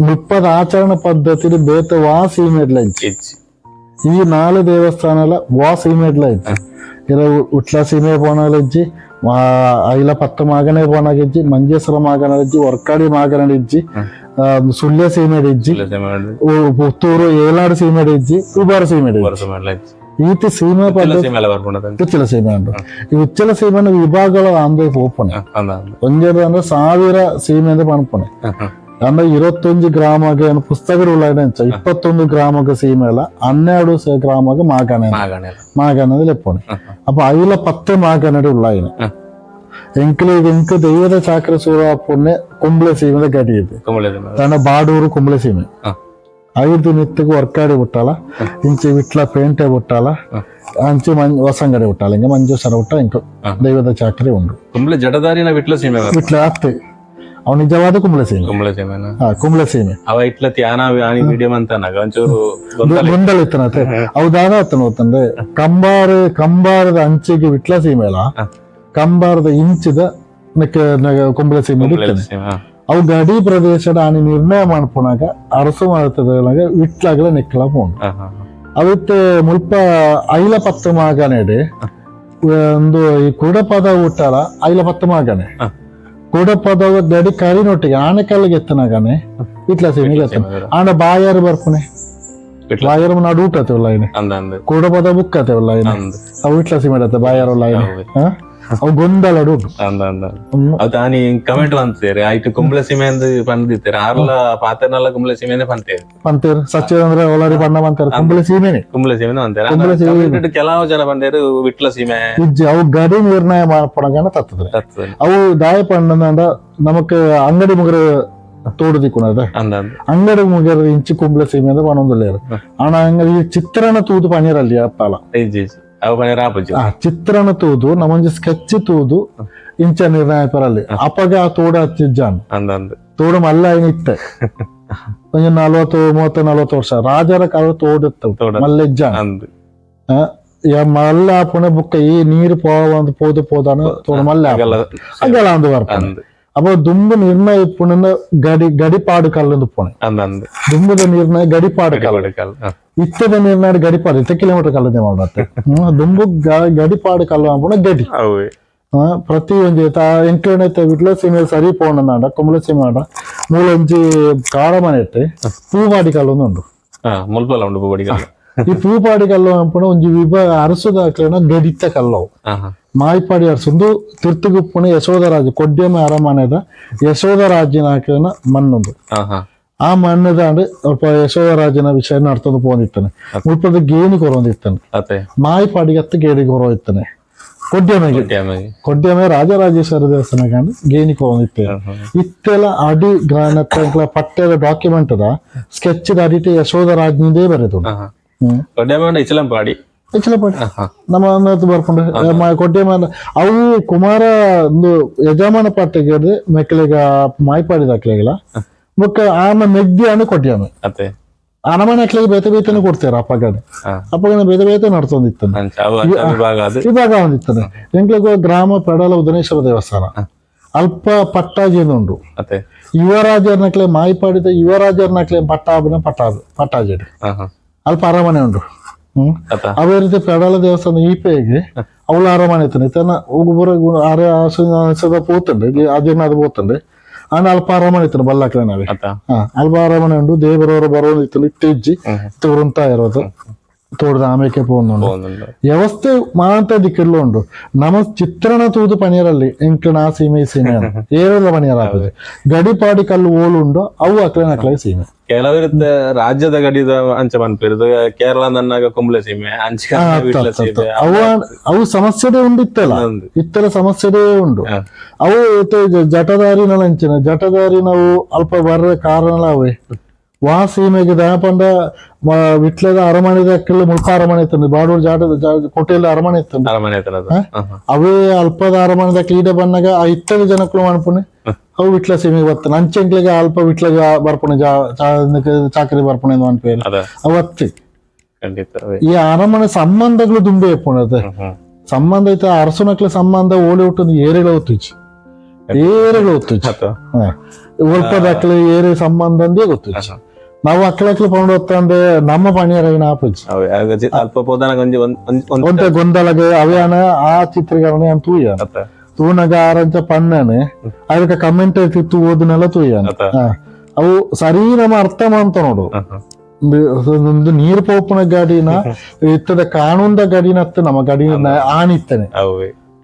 ಮುಪ್ಪದ ಆಚರಣೆ ಪದ್ಧತಿ ಬೇತ ವಾ ಸೀಮೆಡ್ಲ ಇಜ್ಜಿ. ಈ ನಾಲು ದೇವಸ್ಥಾನ ವಾ ಸೀಮೆಡ್ಲ ಇಜ್ಜಿ. ಇಲ್ಲ ಉಟ್ಲ ಸೀಮೆ ಪೋನಾಲ ಇಜ್ಜಿ, ಐಲ ಪತ್ತು ಮಾಗನೆ ಪೋನಾಗ ಇಜ್ಜಿ, ಮಂಜೇಶ್ವರ ಮಾಗನ ಇಜ್ಜಿ, ವರ್ಕಾಡಿ ಮಾಗನ ಇಜ್ಜಿ, ಸುಳ್ಯ ಸೀಮೆಡ್ ಇಜ್ಜಿ, ಪುತ್ತೂರು ಏಲಾಡು ಸೀಮೆಡ್ ಇಜ್ಜಿ, ಉಬಾರ ಸೀಮೆಡ್ ಇಜ್ಜಿ. ಈತ ಸೀಮೆ ಪದ್ಧತಿ ಉಚ್ಚಿಲ ಸೀಮೆ ಉಂಟು. ಈ ಉಚ್ಚಿಲ ಸೀಮೆನ ವಿಭಾಗಗಳ ಅಂದ್ರೆ ಪೋಪಣೆ ಒಂಜೆಡ್ ಅಂದ್ರೆ 1000 ಸೀಮೆ ಅಂದ್ರೆ ಪಣಪಣೆ ಅಂದ್ರೆ 21 ಗ್ರಾಮಗೆ ಪುಸ್ತಕ ಉಳ್ಳ 21 ಗ್ರಾಮಕ್ಕೆ ಸೀಮೆ ಅಲ್ಲ 12 ಗ್ರಾಮಕ್ಕೆ ಮಾಗಣೆ ಮಾಗಣೆ ಲೆಪ್ಪಣೆ. ಅಪ್ಪ ಐಲ 10 ಮಾಗಣೆ ಉಳ್ಳಾಯಿನ ಎಂಕ್ಲೆ ಎಂಕ್ ದೈವದ ಚಾಕ್ರ ಸೂರ ಪುಣ್ಯ ಕುಂಬ್ಳೆ ಸೀಮೆದ ಗಡಿ ಇದೆ. ತನ್ನ ಬಾಡೂರು ಕುಂಬ್ಳೆ ಸೀಮೆ ಐದು ನಿತ್ತಿಗೆ ವರ್ಕಾಡಿ ಬಿಟ್ಟಾಲ ಇಂಚೆ ವಿಟ್ಲ ಪೇಂಟೆ ಬಿಟ್ಟಾಲ ಅಂಚೆ ಹೊಸಂಗಡಿ ಬಿಟ್ಟಾಲ ಹಿಂಗೆ ಮಂಜೇಶ್ವರ ಬಿಟ್ಟ ಇಂಕ ದೈವದ ಚಾಕ್ರಿ ಉಂಡು. ಕುಂಬ್ಳೆ ಜಡದಾರಿನ ವಿಟ್ಲ ಸೀಮೆ ವಿಟ್ಲ ಅತ್ತೆ ಅವ್ ನಿಜವಾದ ಕುಂಬ್ಳೆ ಸೀಮೆ. ಕುಂಬ್ಳೆ ಸೀಮೆ ಕುಂಬ್ಳೆ ಸೀಮೆ ಅವ ಇಟ್ಲ ತ್ಯಾನ ಆನಿ ಮೀಡಿಯಂ ಅಂತ ಒಂಚೂರು ಗೊಂದಲ ಇತ್ತನತೆ. ಅವು ದಾದ ಅತ್ತನ ಗೊತ್ತಂದ್ರೆ ಕಂಬಾರದ ಅಂಚಿಗೆ ವಿಟ್ಲ ಸೀಮೆ ಅಲ್ಲ ಕಂಬಾರದ ಇಂಚಿದ ಕುಂಬ್ಳೆ ಸೀಮೆ ಇರ್ತದೆ. ಅವು ಗಡಿ ಪ್ರದೇಶದ ಆನಿ ನಿರ್ಣಯ ಮಾಡ್ಪುನಾಗ ಅರಸು ಮಾಡ್ತದಾಗ ವಿಟ್ಲಾಗಲ ನೆಕ್ಕಲ ಪೋಂಡು. ಅವತ್ತೆ ಮುಲ್ಪ ಐಲ 10 ಮಾಗನೆಡೆ ಒಂದು ಈ ಕುಡಪದ ಊಟಲ ಐಲ 10 ಮಾಗನೆ ಕುಡಪದ ಗಡಿ ಕರಿನೊಟ್ಟಿಗೆ ಆನೆಕಲ್ಲಿಗೆ ಎತ್ತನಾಗನೆ ಇಟ್ಲ ಸೀಮೆಗೆ ಎತ್ತನ ಆಂಡ ಬಾಯಾರು ಬರ್ಪುನೆ ಬಾಯಾರು ನಡು ಊಟತ್ತೇವಲ್ಲ ಏನೆ ಕುಡಪದ ಬುಕ್ ಆತೇವಲ್ಲ ಏನೆ ಅವು ಇಟ್ಲ ಸೀಮೆ ಬಾಯಾರಲ್ಲ ಏನೆ ಅವು ಗೊಂದಲ ಉಂಟು. ಅದು ಕಮೆಂಟ್ ಬಂತೇರಿ ಆಯ್ತು ಕುಂಬ್ಳೆ ಸೀಮೆ ಅಂದ್ ಬಂದಿತ್ತೇರಿ ಆರ್ಲ ಪಾತನಲ್ಲ ಕುಂಬ್ಳೆ ಸೀಮೆನೆ ಬಂತೇರಿ ಬಂತೇರು ಸಚ್ಚಿದಂದ್ರೆ ಒಳರಿ ಬಣ್ಣ ಬಂತೇರು ಕುಂಬ್ಳೆ ಸೀಮೆನೆ ಕುಂಬ್ಳೆ ಸೀಮೆನೆ ಬಂತೇರಿ. ಕುಂಬ್ಳೆ ಸೀಮೆ ಕೆಲವು ಜನ ಬಂದೇರು ವಿಟ್ಲ ಸೀಮೆ ಇಜ್ಜಿ. ಅವು ಗಡಿ ನಿರ್ಣಯ ಮಾಡ್ಪಡಗನ ತತ್ತದೆ. ಅವು ದಾಯ ಪಣ್ಣಂದ ನಮಕ್ ಅಂಗಡಿ ಮುಗರ ತೋಡು ದಿಕ್ಕುನದ ಅಂಗಡಿ ಮುಗರ ಇಂಚಿ ಕುಂಬ್ಳೆ ಸೀಮೆ ಅಂದ್ರೆ ಪಣೊಂದುಲ್ಲೇರು. ಆಣ ಅಂಗಡಿ ಚಿತ್ರಣ ತೂದು ಪನೀರಲ್ಲಿ ಅಪ್ಪಾಲ ಚಿತ್ರಣ ತೂದು ನಮ್ಮೊಂಜಿ ಸ್ಕೆಚ್ ತೂದು ಇಂಚ ನಿರ್ಣಯ ಪರಲ್ಲಿ ಅಪ್ಪಗ ಆ ತೋಡ ಹಚ್ಚಿಜ್ಜಾನ್ ತೋಡು ಮಲ್ಲ ಏನ ಇತ್ತೆ ಒಂಜಿ 40 30 40 ವರ್ಷ ರಾಜರ ಕಾಲ ತೋಡಿತ್ತು ಮಲ್ಲೆಜ್ಜಾನ್ ಮಲ್ಲ ಪುಣೆ ಬುಕ್ಕ ಈ ನೀರು ಪೋವಂದು ಪೋದು ಪೋದಾನ ತೋಡು ಮಲ್ಲ ಅಗಲ ಅಂದು ಬರ್ಪುನೆ. ಅಪ್ಪ ದುಂಬು ನಿರ್ಣಯ ಪುಣನ ಗಡಿ ಗಡಿಪಾಡು ಕಲ್ಲೊಂದು ಪುಣೆ ದುಂಬುದ ನಿರ್ಣಯ ಗಡಿಪಾಡು ಕಲ್ಲು ಇತ್ತದ ನಿರ್ಣಯ ಗಡಿಪಾಡು ಇತ್ತ ಕಿಲೋಮೀಟರ್ ಕಲ್ಲದೆ ಮಾಡತ್ತೆ ದುಂಬು ಗಡಿಪಾಡು ಕಲ್ಲು ಅನ್ಪುಣ ಗಡಿ ಪ್ರತಿ ಒಂಜಿ ಎಂಕ್ಲೆನ ವಿಟ್ಲ ಸೀಮೆ ಸರಿ ಪೋಣಂದಾಂಡ ಕುಂಬ್ಳೆ ಸೀಮೆ ಆಂಡ ಮೂಲೊಂಜಿ ಕಾಡಮನೆ ಇಟ್ಟು ಪೂಪಾಡಿ ಕಲ್ಲೊಂದು ಉಂಡು. ಮುಲ್ಪಲ ಉಂಡು ಪೂಪಾಡಿ ಕಲ್ಲು. ಈ ಪೂಪಾಡಿ ಕಲ್ಲು ಅನ್ಪುಣ ಒಂಜಿ ವಿಭಾಗ ಅರಸುದಾಕ್ಲೆನ ಗಡಿತ ಕಲ್ಲವು ಮಾಯಿಪಾಡಿ ಅರಸೊಂದು ತಿರ್ತುಗುಪ್ಪುಣ ಯಶೋಧರಾಜ ಕೊಡ್ಯಮ ಅರಮನೆದ ಯಶೋಧರಾಜನ ಹಾಕಿನ ಮಣ್ಣೊಂದು. ಆ ಮಣ್ಣದಾಂಡ್ ಯಶೋಧರಾಜನ ವಿಷಯ ನಡ್ತೊಂದು ಪೋಂದಿತ್ತಾನೆ. ಮುಲ್ಪದ ಗೇಣಿ ಕೊರೊಂದಿತ್ತಾನೆ. ಮಾಯಿಪಾಡಿಗೆ ಅತ್ತ ಗೇಣಿ ಕೊರೊಂದಿತ್ತಾನೆ. ಕೊಡ್ಯಮೆಗೆ ಕೊಡ್ಯಮೆ ರಾಜರಾಜೇಶ್ವರ ದೇವಸ್ಥಾನ ಕಂಡು ಗೇಣಿ ಕೊರೊಂದಿತ್ತೆ. ಇತ್ತೆಲ್ಲ ಅಡಿ ಗ್ರಾನ ಪಠ್ಯದ ಡಾಕ್ಯುಮೆಂಟ್ the sketch ಅಡಿಟ್ ಯಶೋಧರಾಜನಿಂದೇ ಬರೆದು. ಕೊಡ್ಯಮೆ ಇಚಲಂಪಾಡಿ ಇಚಲಂಪಾಡಿ ನಮ್ಮ ಬರ್ಕೊಂಡು ಕೊಡ್ಯಮ ಅವು ಕುಮಾರ ಒಂದು ಯಜಮಾನ ಪಾಠಕ್ಕೆ ಮೆಕ್ಕಲಿಗ ಮಾಯಿಪಾಡಿ ದಾಖಲೆಗಳ ಬೊಕ್ಕ ಆಮ ಮೆಗ್ದಿ ಅನ್ನು ಕೊಡ್ಯಮೆ ಅರಮನೆಕ್ಲಿಗೆ ಬೇತೆ ಬೇತೆನೆ ಕೊಡ್ತಾರೆ ಅಪ್ಪಗಡೆ. ಅಪ್ಪಗಡೆ ಬೇತೆ ಬೇತೆ ನಡ್ತೊಂದಿತ್ತಾನೆ. ವಿಭಾಗ ಒಂದಿತ್ತಾನೆ. ಎಂಕ್ಲಿಗೆ ಗ್ರಾಮ ಪೆಡಲ ಉದನೇಶ್ವರ ದೇವಸ್ಥಾನ ಅಲ್ಪ ಪಟ್ಟಾಜಿ ಉಂಡು. ಯುವರಾಜರ್ನಕ್ಲೆ ಮಾಯಿಪಾಡಿದ ಯುವರಾಜರ್ನಕ್ಲೆ ಪಟ್ಟಾಬನ ಪಟ್ಟಾಜಿ ಅಲ್ಪ ಅರಮನೆ ಉಂಡು. ಅವೇ ರೀತಿ ಪೆಡಲ ದೇವಸ್ಥಾನ ಈಪೆಗೆ ಅವಳ ಅರಮನೆ ಇತ್ತಾನೆ. ತನ್ನ ಒಬ್ಬರ ಅರೆ ಪೋತುಂಡು ಅಜೀರ್ಣ ಅದು ಪೋತುಂಡು. ಆಂಡ ಅಲ್ಪ ಅರಮನೆ ಇತ್ತು ಬಲ್ಲಾಕ್ಲೆ ನಾವೇ. ಅಲ್ಪ ಅರಮನೆ ಉಂಡು. ದೇವರವರ ಬರೋದು ಇತ್ತು ಇತ್ತಿಜ್ಜಿ ಇತ್ತು ಇರೋದು ತೋಟದ ಆಮೇಕೆ ಪೋಂದುಂಡು. ವ್ಯವಸ್ಥೆ ಮಾಂತ ದಿಕ್ಕಿಡ್ಲು ಉಂಡು. ನಮ್ಮ ಚಿತ್ರಣ ತೂದು ಪನಿಯರಲ್ಲಿ ಎಂಕ್ಲನ ಆ ಸೀಮೆ ಈ ಸೀಮೆ ಏರೆಲ್ಲ ಪನಿಯರ ಆಪುಜಿ. ಗಡಿಪಾಡಿ ಕಲ್ಲು ಓಲು ಉಂಡು ಅವು ಅಕ್ಲೆನ ಅಕ್ಲೆ ಸೀಮೆ. ಕೆಲವರು ರಾಜ್ಯದ ಗಡಿದ ಅಂಚ ಪನ್ಪೆರ್ ಕೇರಳ ನನ್ನಾಗ ಕುಂಬ್ಳೆ ಸೀಮೆ ಅಂಚ ವಿಟ್ಲ ಸೀಮೆ. ಅವು ಅವು ಸಮಸ್ಯೆದೇ ಉಂಡು ಇತ್ತಲ್ಲ ಇತ್ತೆಲ್ಲ ಸಮಸ್ಯೆದೇ ಉಂಡು. ಅವು ಜಟದಾರಿನ ಅಂಚಿನ ಜಟದಾರಿ ನಾವು ಅಲ್ಪ ಬರ್ರ ಕಾರಣ ಅವೇ ವಾ ಸೀಮೆಗೆ ದಯಪಂಡ ವಿಟ್ಲದ ಅರಮನೆದ ಅಕ್ಕಲು ಮುಲ್ಪ ಅರಮನೆ ಇತ್ತು ಬಾಡೂರು ಜಾಟದ ಕೋಟೆಯಲ್ಲಿ ಅರಮನೆ ಇತ್ತು. ಅರಮನೆ ಅವೇ ಅಲ್ಪದ ಅರಮನೆದ ಕ್ರೀಡೆ ಬಂದಾಗ ಆ ಇತ್ತದ ಜನಕ್ಕಳು ಮನ್ಪುಣೆ ಅವು ವಿಟ್ಲ ಸೀಮೆಗೆ ಬರ್ತಾನೆ. ಅಂಚೆಂಕ್ಲಿಗೆ ಅಲ್ಪ ವಿಟ್ಲಗ ಬರ್ಪುಣೆ ಚಾಕರಿ ಬರ್ಪುಣೆ ಅನ್ಪೇರು ಅವು ಅತ್ತಿ. ಈ ಅರಮನೆ ಸಂಬಂಧಗಳು ದುಂಬೆ ಇಪ್ಪುಣತೆ ಸಂಬಂಧ ಐತೆ ಅರಸುನಕ್ಲ ಸಂಬಂಧ ಓಲಿ ಹುಟ್ಟುದು ಏರೆಗಳ ಒತ್ತುಚಿ ಏರೆಗಳ ಒತ್ತುಚಿ ಒಲ್ಪದ ಅಕ್ಲೆ ಏರೆ ಸಂಬಂಧ ಅಂದೇ ಗೊತ್ತುಚಿ. ನಾವು ಅಕ್ಲಕ್ಲ ಪೌಂಡ್ ಹೊತ್ತಂದೆ ನಮ್ಮ ಪಣಿಯರಗಿನ ಆಪುಜಿ. ಅಲ್ಪ ಪೋದಾನ ಒಂತೆ ಗೊಂದಲಗೆ ಅವಯಾನ ಆ ಚಿತ್ರೀಕರಣ ತೂಯ ತೂನಗ ಆರಂಚ ಪಣ್ಣನೆ ಅದಕ್ಕೆ ಕಮೆಂಟ್ ತಿತ್ತು ಓದನೆಲ್ಲ ತೂಯ ಅವು ಸರಿ ನಮ್ಮ ಅರ್ಥ ಮಾಡ್ತ ನೋಡು. ಒಂದು ನೀರು ಪೋಪುನ ಗಾಡಿನ ಇತ್ತದ ಕಾನೂನ್ದ ಗಡಿನ ಅತ್ತ ನಮ್ಮ ಗಡಿನ ಆಣಿತ್ತನೆ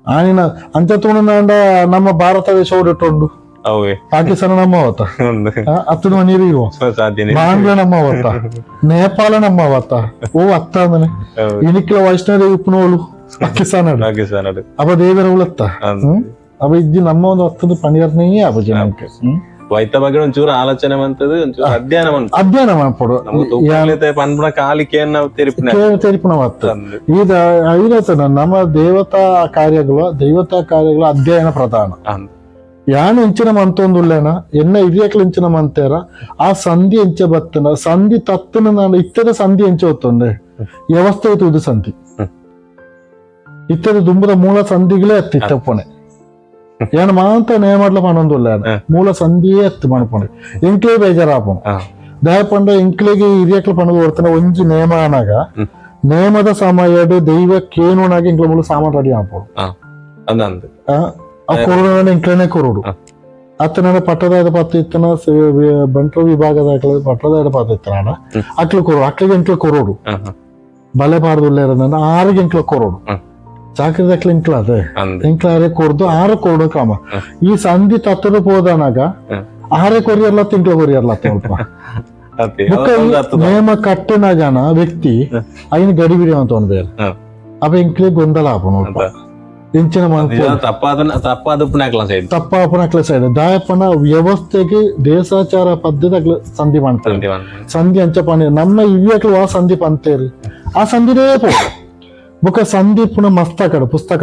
ಆಣಿನ ಅಂಚ ತೂಣಂಡ ನಮ್ಮ ಭಾರತ ದೇಶ ಓಡಿಟ್ಟುಂಡು. ಪಾಕಿಸ್ತಾನ ನಮ್ಮ ಅವತ್ತ ಅತ್ತದ ನೀರು ಇರುವ ಬಾಂಗ್ಲಾ ನಮ್ಮ ಅವತ್ತ ನೇಪಾಳ ನಮ್ಮ ಅವತ್ತ ಓ ಅತ್ತ ಅಂದನೆ ಇನಿಕ್ಲ ವೈಷ್ಣೋದೇವಿ ಉಪ್ಪುನೋಳು ಪಾಕಿಸ್ತಾನ. ಅಪ್ಪ ದೇವರ ಉಳತ್ತ ಅವ ಇಜ್ಜಿ ನಮ್ಮ ಒಂದು ಹತ್ತದ ಪಣಿಯರ್ನೇ ಅಪ್ಪ ನಮ್ಗೆ ವೈತ ಬಗ್ಗೆ ಒಂಚೂರು ಆಲೋಚನೆ ಮಂತದ್ದು ಒಂಚೂರು ಅಧ್ಯಯನ ಮಂತ ಅಧ್ಯಯನ ಮಾಡ್ಪಡು ಪನ್ಪುನ ಕಾಲಿಕೆ ತೆರಿಪುನ ಮತ್ತ ಈಗ ಐರತನ ನಮ್ಮ ದೇವತಾ ಕಾರ್ಯಗಳು ದೈವತಾ ಕಾರ್ಯಗಳು ಅಧ್ಯಯನ ಪ್ರಧಾನ. ಯಾನ್ ಎಂಚಿನ ಮಂತೊಂದುಲ್ಲೇನ ಎನ್ನ ಹಿರಿಯಕ್ಲು ಎಂಚಿನ ಮಂತೇರ ಆ ಸಂಧಿ ಎಂಚ ಬತ್ತನ ಸಂಧಿ ತತ್ತನ ನಾನು ಇತ್ತದ ಸಂಧಿ ಎಂಚ ಹೊತ್ತೊಂಡೆ ವ್ಯವಸ್ಥೆ ಇದು ಸಂಧಿ ಇತ್ತದ ದುಂಬದ ಮೂಲ ಸಂಧಿಗಳೇ ಅತ್ತಿ ತಪ್ಪನೆ ಏನ್ ಮಾಂತ ನೇಮಡ್ಲ ಪಣೊಂದುಲ್ಲೇನ ಮೂಲ ಸಂಧಿಯೇ ಅತ್ತು ಮಣಪಣೆ ಎಂಕ್ಲೇ ಬೇಜಾರಾಪಣ ದಯಪಂಡ ಎಂಕ್ಲೆಗೆ ಹಿರಿಯಕ್ಲು ಪಣದು ಕೊಡ್ತಾನೆ ಒಂಜಿ ನೇಮ ಆನಾಗ ನೇಮದ ಸಮಯಡ್ ದೈವ ಕೇನುನಾಗ ಎಂಕ್ಲ ಮೂಲ ಸಾಮಾನು ರೆಡಿ ಆಪೋಡು. ಆ ಕೊರೋನಾ ಎಂಕ್ಲನೆ ಕೊರೋಡು ಅತ್ತನ ಪಟ್ಟದಾದ ಪತ್ತ ಇತ್ತನ ಬಂಟ್ರ ವಿಭಾಗದ ಪಟ್ಟದಾದ ಪತ್ತ ಇತ್ತನ ಅಕ್ಲು ಕೊರೋಡು ಅಕ್ಲಿಗೆ ಎಂಕ್ಲ ಕೊರೋಡು ಬಲೆ ಪಾಡ್ದುಲ್ಲೇರಂದ ಆರಿಗೆ ಎಂಕ್ಲ ಕೊರೋಡು ಚಾಕ್ರಿದ ಅಕ್ಲ ಎಂಕ್ಲ ಅದೇ ಎಂಕ್ಲ ಆರೆ ಕೊರ್ದು ಆರು ಕೊರಡು ಕ್ರಮ ಈ ಸಂಧಿ ತತ್ತದ ಪೋದನಾಗ ಆರೆ ಕೊರಿಯರ್ಲ ತಿಂಕ್ಲ ಕೊರಿಯರ್ಲ ಸ್ವಲ್ಪ ನೇಮ ಕಟ್ಟಿನ ಜನ ವ್ಯಕ್ತಿ ಐನ ಗಡಿಬಿಡಿ ಅಂತ ಒಂದು ಬೇರೆ ಅಪ್ಪ ಎಂಕ್ಲೆ ಗೊಂದಲ ಆಪಣ ಇಂಚಿನ ತಪ್ಪಾಪನ ಸೈಡ್ ದಾಯಪ್ಪನ ವ್ಯವಸ್ಥೆಗೆ ದೇಶಾಚಾರ ಪದ್ಧತಿ ಅಕ್ಲ ಸಂಧಿ ಮಾಡ್ತಾರೆ ಸಂಧಿ ಅಂಚ ಪಂಡ ನಮ್ಮ ಇವ್ಯಕ್ಲು ಆ ಸಂಧಿ ಪಂತೇರಿ ಆ ಸಂಧಿನೇ ಪೋ ಬುಕ್ಕ ಸಂಧಿ ಪುನಃ ಮಸ್ತ ಕಡೆ ಪುಸ್ತಕ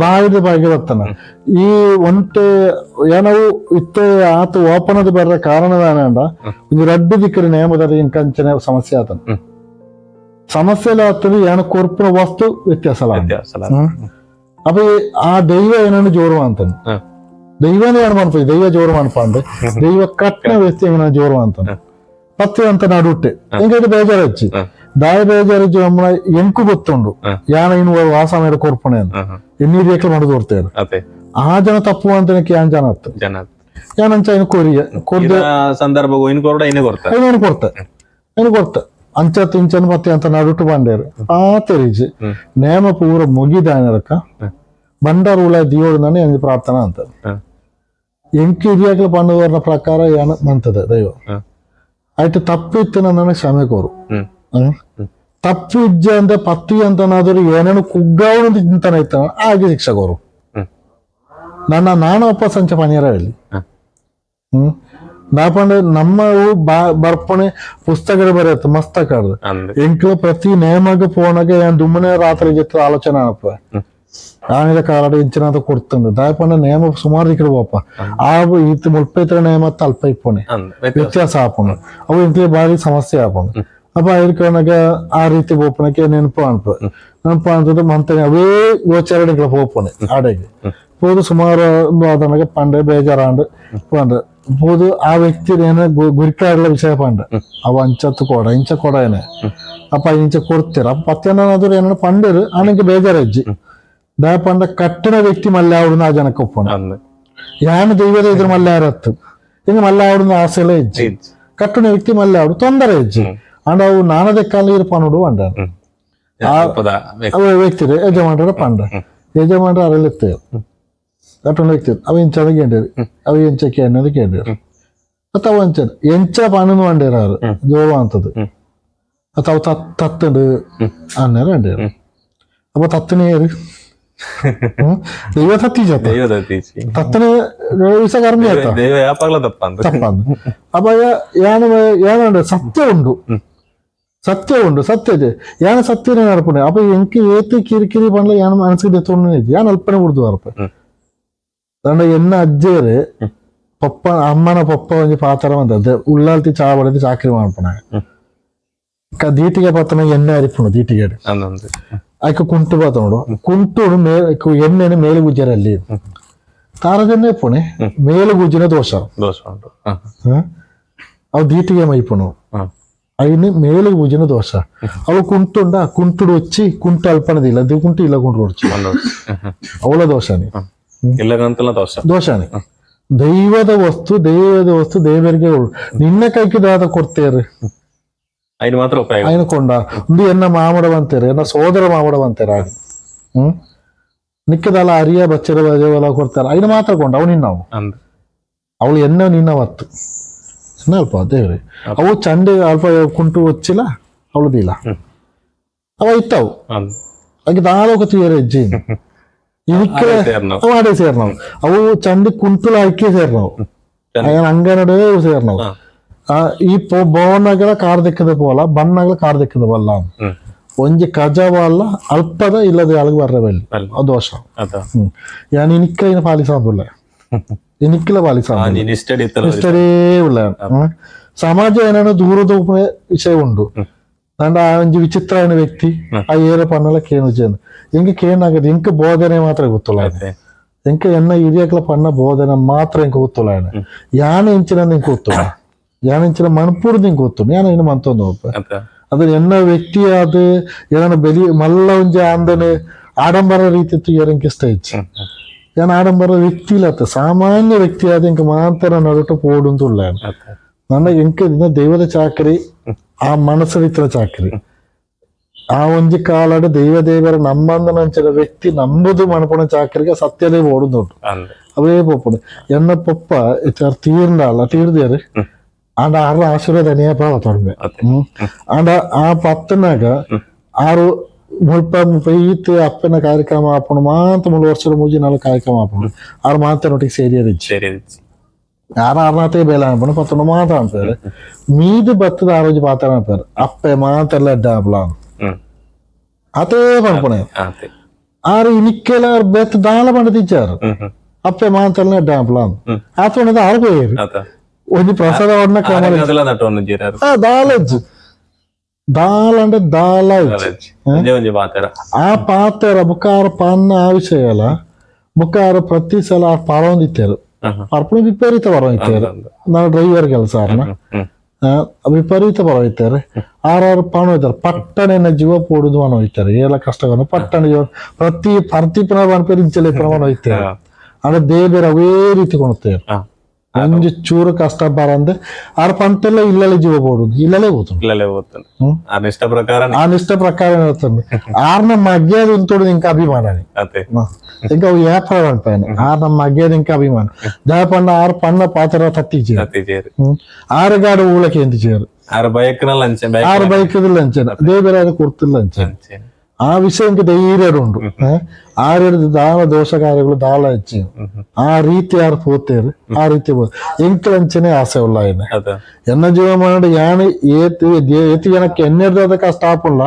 ಬಾಯ್ದು ಬಾಯಿಗೆ ಬರ್ತನ ಈ ಒಂತೆ ಏನವು ಇತ್ತೆ ಆತ ಓಪನದ ಬರ್ರ ಕಾರಣದಾನಂಡ ಒಂದು ರಡ್ಡು ದಿಕ್ಕರು ನೇಮದ ಇಂಕಂಚನೆ ಸಮಸ್ಯೆ ಆತನ ಸಮಸ್ಯೆ ಆಗ್ತದೆ ಏನ ಕೊರ್ಪಿನ ವಸ್ತು ವ್ಯತ್ಯಾಸ. ಅಪ್ಪ ಆ ದೈವ ಏನನ್ನು ಜೋರು ಅಂತಾನೆ ದೈವನೇ ಏನು ಮನ್ಪ ದೈವ ಜೋರು ಮನ್ಪಂಡೆ ದೈವ ಕಟ್ನ ವ್ಯಕ್ತಿ ಏನ ಜೋರು ಅಂತಾನೆ ಪತ್ತೆ ಅಂತ ನಡುಟ್ಟೆ ಎಂಕೈತೆ ಬೇಜಾರಚ್ಚಿ ದಾಯ ಬೇಜಾರಚ್ಚಿ ಅಮ್ಮನ ಎಂಕು ಗೊತ್ತುಂಡು ಯಾನ ಇನ್ನು ವಾಸ ಮೇಲೆ ಕೊರ್ಪಣೆ ಅಂತ ಎನ್ನೀರು ಏಕಲ ಮಾಡಿ ತೋರ್ತೇವೆ ಆ ಜನ ತಪ್ಪು ಅಂತ ಯಾನ್ ಜನ ಅತ್ತ ಯಾನಂಚ ಇನ್ನು ಕೊರಿಯ ಕೊರ್ದ ಸಂದರ್ಭ ಇನ್ನು ಕೊರಡ ಇನ್ನು ಕೊಡ್ತೆ ಇನ್ನು ಕೊಡ್ತೆ ಅಂಚ ತಿಂಚನ್ ಮತ್ತೆ ಅಂತ ನಡುಟು ಬಂಡೇರು ಆ ತೆರಿಜಿ ನೇಮ ಪೂರ ಮುಗಿದಾನರಕ ಬಂಡಾರ ಉಳ ದಿಯೋಡು ಎಂಜ ಪ್ರಾರ್ಥನಾ ಅಂತ ಎಂಕಿ ಹಿರಿಯಾಗ್ಲ ಪಂಡುವರ್ನ ಪ್ರಕಾರ ಏನ ಮಂತದೆ ದೈವ ಆಯ್ತು ತಪ್ಪಿತ್ತು ನನ್ನ ಕ್ಷಮೆ ಕೋರು. ತಪ್ಪು ಇಜ್ಜ ಅಂತ ಪತ್ತಿ ಅಂತನಾದರೂ ಏನೇನು ಕುಗ್ಗಾವನು ಚಿಂತನೆ ಇತ್ತ ಹಾಗೆ ಶಿಕ್ಷೆ ಕೋರು. ನನ್ನ ನಾನೊಪ್ಪ ಸಂಚ ಪನಿಯರ ಹೇಳಿ ದಾಪಂಡ ನಮ್ಮವು ಬರ್ಪಣೆ ಪುಸ್ತಕಗಳು ಬರೆಯತ್ತು ಮಸ್ತ್ ಕಾಡ್ದು ಎಂಕ್ಲ ಪ್ರತಿ ನೇಮಗ ಪೋನಾಗ ಏನ್ ದುಮ್ಮನೆ ರಾತ್ರಿ ಜೊತೆ ಆಲೋಚನೆ ಅನಪ್ಪ. ಆನಿದ ಕಾಲಡ ಇಂಚಿನಾದ ಕೊಡ್ತಂಡು ದಾಯಪಂಡ ನೇಮ ಸುಮಾರು ದಿಕ್ಕಡೆ ಪೋಪ ಆ ಈತ ಮುಲ್ಪೈತರ ನೇಮ ಅಲ್ಪ ಇಪ್ಪಣೆ ವ್ಯತ್ಯಾಸ ಆಪುಂಡು ಅವು ಇಂತ ಬಾರಿ ಸಮಸ್ಯೆ ಆಪುಂಡು. ಅಪ್ಪ ಐರ್ಕನಗ ಆ ರೀತಿ ಪೋಪನಕ್ಕೆ ನೆನಪು ಅನ್ಪ ನೆನಪು ಅಂತದ್ದು ಮಂತನೆ ಅವೇ ಗೋಚಾರಣೆಗಳ ಪೋಪಣೆ ಆಡೆಗೆ ಪೋದು ಸುಮಾರು ಅದನಗ ಪಂಡೆ ಬೇಜಾರಾಂಡು ಪಂಡ ಪೋದು ಆ ವ್ಯಕ್ತಿ ಏನ ಗುರಿಕಾಡ್ಲ ವಿಷಯ ಪಂಡ ಅವ ಅಂಚತ್ತು ಕೊಡ ಇಂಚ ಕೊಡ ಏನೆ ಅಪ್ಪ ಇಂಚ ಕೊಡ್ತೀರ ಅಪ್ಪ ಪತ್ಯನಾದ್ರು ಏನೋ ಪಂಡರು ಆನಂಗೆ ಬೇಜಾರಜ್ಜಿ ದಯ ಪಂಡ ಕಟ್ಟಿನ ವ್ಯಕ್ತಿ ಮಲ್ಲ ಆವಡುನ ಆ ಜನಕ್ಕೆ ಒಪ್ಪಣ ಯಾನು ದೈವದ ಇದ್ರ ಮಲ್ಲ ಯಾರತ್ತು ಹಿಂಗ ಮಲ್ಲ ಆವಡುನ ಆಸೆಲ್ಲ ಇಜ್ಜಿ ಕಟ್ಟಣ ವ್ಯಕ್ತಿ ಮಲ್ಲ ಆವಡು ತೊಂದರೆ ಇಜ್ಜಿ ಅಂಡ ಅವು ನಾನದೆ ಕಾಲ ಇರು ಪನುಡು ಅಂಡ ವ್ಯಕ್ತಿ ಯಜಮಾನರ ಪಂಡ ಯಜಮಾನರ ಅರಳೆತ್ತೆ ಕಟ್ಟಣ ವ್ಯಕ್ತಿ ಅವ ಇಂಚದ ಕೇಂದ್ರ ಅವ ಎಂಚ ಕೇಂದ್ರ ಕೇಂದ್ರ ಅತ್ತ ಅವ ಎಂಚ ಎಂಚ ಪಣ್ಣು ಅಂಡೇರಾರು ಜೋವ ಅಂತದ್ದು ಅತ್ತ ಅವು ತತ್ತಂಡು ಅನ್ನಾರ ಅಂಡೇರು. ಅಪ್ಪ ತತ್ತನೇರು ದೈವ ತತ್ತೀಚ ತತ್ತನೆ ವಿಷಕರ್ಮಿ ತಪ್ಪಂದು. ಅಪ್ಪ ಯಾನು ಯಾನಂಡ ಸತ್ಯ ಉಂಡು ಸತ್ಯ ಉಂಡು ಸತ್ಯ ಇದೆ ಯಾನ ಸತ್ಯನೇ ನಡಪುಣೆ. ಅಪ್ಪ ಎಂಕ್ ಏತ್ ಕಿರಿಕಿರಿ ಪಂಡ್ಲ ಯಾನ ಮನಸ್ಸಿಗೆ ದೆತ್ತೊಂಡು ಯಾನ್ ಅಲ್ಪನೆ ಬಿಡ್ದು ಅರ್ಪ ದಂಡ ಎನ್ನ ಅಜ್ಜೇರು ಪಪ್ಪ ಅಮ್ಮನ ಪಪ್ಪ ಒಂಜಿ ಪಾತ್ರ ಬಂದದ್ದು ಉಳ್ಳಾಲ್ತಿ ಚಾ ಬಡದು ಚಾಕ್ರಿ ಮಾಡ್ಪಣ ದೀಟಿಗೆ ಪತ್ತನ ಎಣ್ಣೆ ಅರಿಪುಣು ದೀಟಿಗೆ ಆಯ್ಕೆ ಕುಂಟು ಬಾತನೋಡು ಕುಂಟು ಮೇ ಎಣ್ಣೆನ ಮೇಲು ಗುಜ್ಜರಲ್ಲಿ ತಾರದನ್ನೇ ಪುಣೆ ಮೇಲು ಗುಜ್ಜಿನ ದೋಷ ಅವು ದೀಟಿಗೆ ಮೈಪುಣು అయిన మేలు గుజిన దోశ అవి కుంటుండ కుంటుడు వచ్చి కుంటు అల్పనది ಇಲ್ಲ కుంటు ಇಲ್ಲ కుంటు వచ్చి ಅವಳ ದೋಷಾನಿ ದೋಷಾನಿ. ದೈವದ ವಸ್ತು ದೈವದ ವಸ್ತು ದೇವರಿಗೆ ನಿನ್ನ ಕೈಗೆ ದಾದ ಕೊಡ್ತೇರು ఆయన కొంಡ ఉంది ಎನ್ನ ಮಾಮಡವಂತೇರು ಎನ್ನ ಸೋದರ ಮಾಮಡವಂತೇರು ಆಗ ನಿಕ್ಕದಲ್ಲ ಅರಿಯ ಬಚ್ಚರ ಬಜವಲ ಕೊಡ್ತಾರೆ ఆయన ಮಾತ್ರ ಕೊಂಡ ಅವು ನಿನ್ನವು ಅವಳು ಎನ್ನ ನಿನ್ನವತ್ತು ಎನ್ನ ಅಲ್ಪ ದೇವ್ರಿ ಅವು ಚಂಡಿ ಅಲ್ಪ ಕುಂಟು వచ్చిಲ್ಲ ಅವಳದಿಲ್ಲ ಅವ ಇತ್ತವು ಅದಕ್ಕೆ ದಾಲೋಕ తీయరు ಹೆಜ್ಜೆ ಇನಿಕ್ಕೆ ಅವು ಸೇರ್ನವು ಅವು ಚಂಡಿ ಕುಂಟುಲ ಐಕ್ಯ ಸೇರ್ನವು ఆయన ಅಂಗನಡೆ ಸೇರ್ನವು. ಈ ಬೋನಗಲ ಕಾರ್ ದಿಕ್ಕದ ಪೋಲ ಬಣ್ಣಗಳ ಕಾರ್ ದಿಕ್ಕದ ಬಲ್ಲ ಒಂಜಿ ಕಜವಲ್ಲ ಅಲ್ಪದ ಇಲ್ಲದ ಅಳಗ್ ಬರ್ರವೆಲ್ಲಿ ಅದು ದೋಷ. ಯಾನ್ ಇನಿಕ್ಕ ಪಾಲಿಸಾಂದುಲ್ಲ എനിക്കുള്ള ಪಾಲಿಸಾಂದುಲ್ಲ ಉಳ್ಳ ಸಮಾಜ ಏನೇನೋ ದೂರದ ವಿಷಯ ಉಂಡು ನಂಡ ಆ ಒಂಜಿ ವಿಚಿತ್ರ ವ್ಯಕ್ತಿ ಆ ಏರ ಪನ್ನಲ ಕೇನು ಚೇನು ಇಂಕ ಕೇನಾಗದು ಇಂಕ ಬೋಧನೆ ಮಾತ್ರ ಗೊತ್ತಲ್ಲ ಇಂಕ ಎನ್ನ ಹಿರಿಯಕ್ಲ ಪಣ್ಣ ಬೋಧನೆ ಮಾತ್ರ ಇಂಕ ಗೊತ್ತಲ್ಲ ಯಾನ ಇಂಚಿನ ಇಂಕ ಗೊತ್ತಲ್ಲ ಯಾನ ಇಂಚಿನ ಮಣಪೂರ್ದು ಇಂಕ ಗೊತ್ತು ಯಾನ ಇನ್ನು ಮಂತೊಂದು ಅದು ಎನ್ನ ವ್ಯಕ್ತಿ ಅದು ಏನ ಬೆಲಿ ಮಲ್ಲ ಒಂಜಿ ಅಂದನೆ ಆಡಂಬರ ರೀತಿ ಏರಂಕ ಇಷ್ಟ ಇಚ್ಚು ಯಾನ ಆಡಂಬರ ವ್ಯಕ್ತಿ ಇಲ್ಲತ್ತ ಸಾಮಾನ್ಯ ವ್ಯಕ್ತಿ ಆದ ಇಂಕ ಮಾತ್ರ ನಡುಟ ಪೋಡುಂದುಳ್ಳ ನನ್ನ ಇಂಕ ದೈವದ ಚಾಕರಿ ಆ ಮನಸ್ಸು ಚಾಕರಿ ಆ ಒಂಜಿ ಕಾಲಡು ದೈವ ದೇವರ ನಮ್ಮಂದನಂಚಿನ ವ್ಯಕ್ತಿ ನಂಬುದು ಮಣಪುಣ ಚಾಕರಿಗೆ ಸತ್ಯದೇ ಓಡುದುಂಟು ಅವೇ ಪೊಪ್ಪುಡು ಎನ್ನ ಪೊಪ್ಪ ತೀರ್ಂಡಲ್ಲ ತೀರ್ದೇರು ಆಂಡ ಆರು ಆಶೀರ್ವಾದ ನೇಪಾಳ ತೊಡಂಬೆ ಆಂಡ ಆ ಪತ್ತನಾಗ ಆರು ಮುಲ್ಪ ಈತ್ ಅಪ್ಪನ ಕಾರ್ಯಕ್ರಮ ಆಪುಂಡು ಮಾಂತ 3 ವರ್ಷದ ಮುಜಿ 4 ಕಾರ್ಯಕ್ರಮ ಆಪುಂಡು ಆರು ಮಾಂತನೊಟ್ಟಿಗೆ ಸೇರಿಯರಿಚ್ಚು ಆರು ಆರ್ನಾತೆ ಬೇಲೆ ಅನ್ಪುಂಡು ಪತ್ತೊಂಡು ಮಾತ್ರ ಅನ್ಪಾರು ಮೀದು ಬತ್ತದ ಆ ರೋಜು ಪಾತ್ರ ಅನ್ಪಾರು ಅಪ್ಪೆ ಮಾತೆಲ್ಲ ಎಡ್ಡ ಆಪುಲ ಅತೇ ಪನ್ಪುಣೆ ಆರು ಇನಿಕ್ಕೆಲ ಬೆತ್ತ ದಾಲ ಪಂಡ ತಿಚ್ಚಾರು ಅಪ್ಪೆ ಮಾತೆಲ್ಲ ಎಡ್ಡ ಆಪುಲ ಆತೊಂಡದ ಆರು ಪೋಯರು ಒಂಜಿ ಪ್ರಸಾದ ಕ್ರಮ ದಾಲಜ್ಜು ದಾಲ ಅಂದ್ರೆ ದಾಲ ಆ ಪಾತ್ರ ಬುಕ್ಕಾರ ಪನ್ನ ಆ ವಿಷಯ ಅಲ್ಲ ಬುಕ್ಕಾರ ಪ್ರತಿ ಸಲ ಪರವೊಂದಿತ್ತೇರು ಪರ್ಪುಣ ವಿಪರೀತ ಪರವೊಂದಿತ್ತೇರು ನಾವು ಡ್ರೈವರ್ ಕೆಲಸ ಆರ್ನ ವಿಪರೀತ ಪರವೈತಾರೆ ಆರಾರು ಪಾಣ ಹೋಯ್ತಾರೆ ಪಟ್ಟಣೆನ ಜೀವ ಪೋಡುದು ಅನ್ನ ಹೋಯ್ತಾರೆ ಏಲ ಕಷ್ಟವನ್ನು ಪಟ್ಟಣ ಜೀವ ಪ್ರತಿ ಪ್ರತಿ ಪನ ಇಂಚಲೆ ಪ್ರಮಾಣ ಹೋಯ್ತಾರೆ ಅಂದ್ರೆ ದೇಬೇರೆ ಅವೇ ರೀತಿ ಕೊಡುತ್ತಾರೆ ಒಂಜಿ ಚೂರು ಕಷ್ಟ ಬರಂದೆ ಆರ್ ಪಂತೆಲ್ಲ ಇಲ್ಲಲೇ ಜೀವ ಪೋಡುದು ಇಲ್ಲಲೇ ಹೋಗ್ತಾನೆ ಇಲ್ಲಲೇ ಹೋಗ್ತಾನೆ ಆ ನಿಷ್ಠ ಪ್ರಕಾರ ಆ ನಿಷ್ಠ ಪ್ರಕಾರ ಹೇಳ್ತಾನೆ ಆರ್ನ ಮಗ್ಯದ ಉಂಟು ఇంకా ಅಭಿಮಾನ ఇంకా ಅವು ಏಪ್ರ ಅನ್ಪಾಯನೆ ಆರ್ ನಮ್ಮ ಮಗ್ಯದ ఇంకా ಅಭಿಮಾನ ದಯಪಣ್ಣ ಆರು ಪಣ್ಣ ಪಾತ್ರ ತತ್ತಿ ಆರು ಗಾಡು ಊಳಕ್ಕೆ ಎಂತ చేరు ಆರು ಬೈಕ್ ಆರು ಬೈಕ್ ಲಂಚನ ದೇವರ ಕೊಡ್ತಿಲ್ಲ ಲಂಚನ ಆ ವಿಷಯಕ್ಕೆ ಧೈರ್ಯ ಉಂಡು. ಆರೆಡ್ದು ದಾಲ ದೋಷ ಕಾರ್ಯಗಳು ದಾಲ ಹೆಚ್ಚಿ ಆ ರೀತಿ ಯಾರು ಪೋತೇರು ಆ ರೀತಿ ಎಂಕಲಂಚನೆ ಆಸೆ ಉಲ್ಲ ಆಯ್ನೆ. ಎನ್ನ ಜೀವಮಾನ ಯಾನ್ ಏತ್ ಏತ್ ಜನಕ್ಕೆ ಎನ್ನೆರ್ದು ಅದಕ್ಕೆ ಆ ಸ್ಟಾಪ್ ಉಲ್ಲ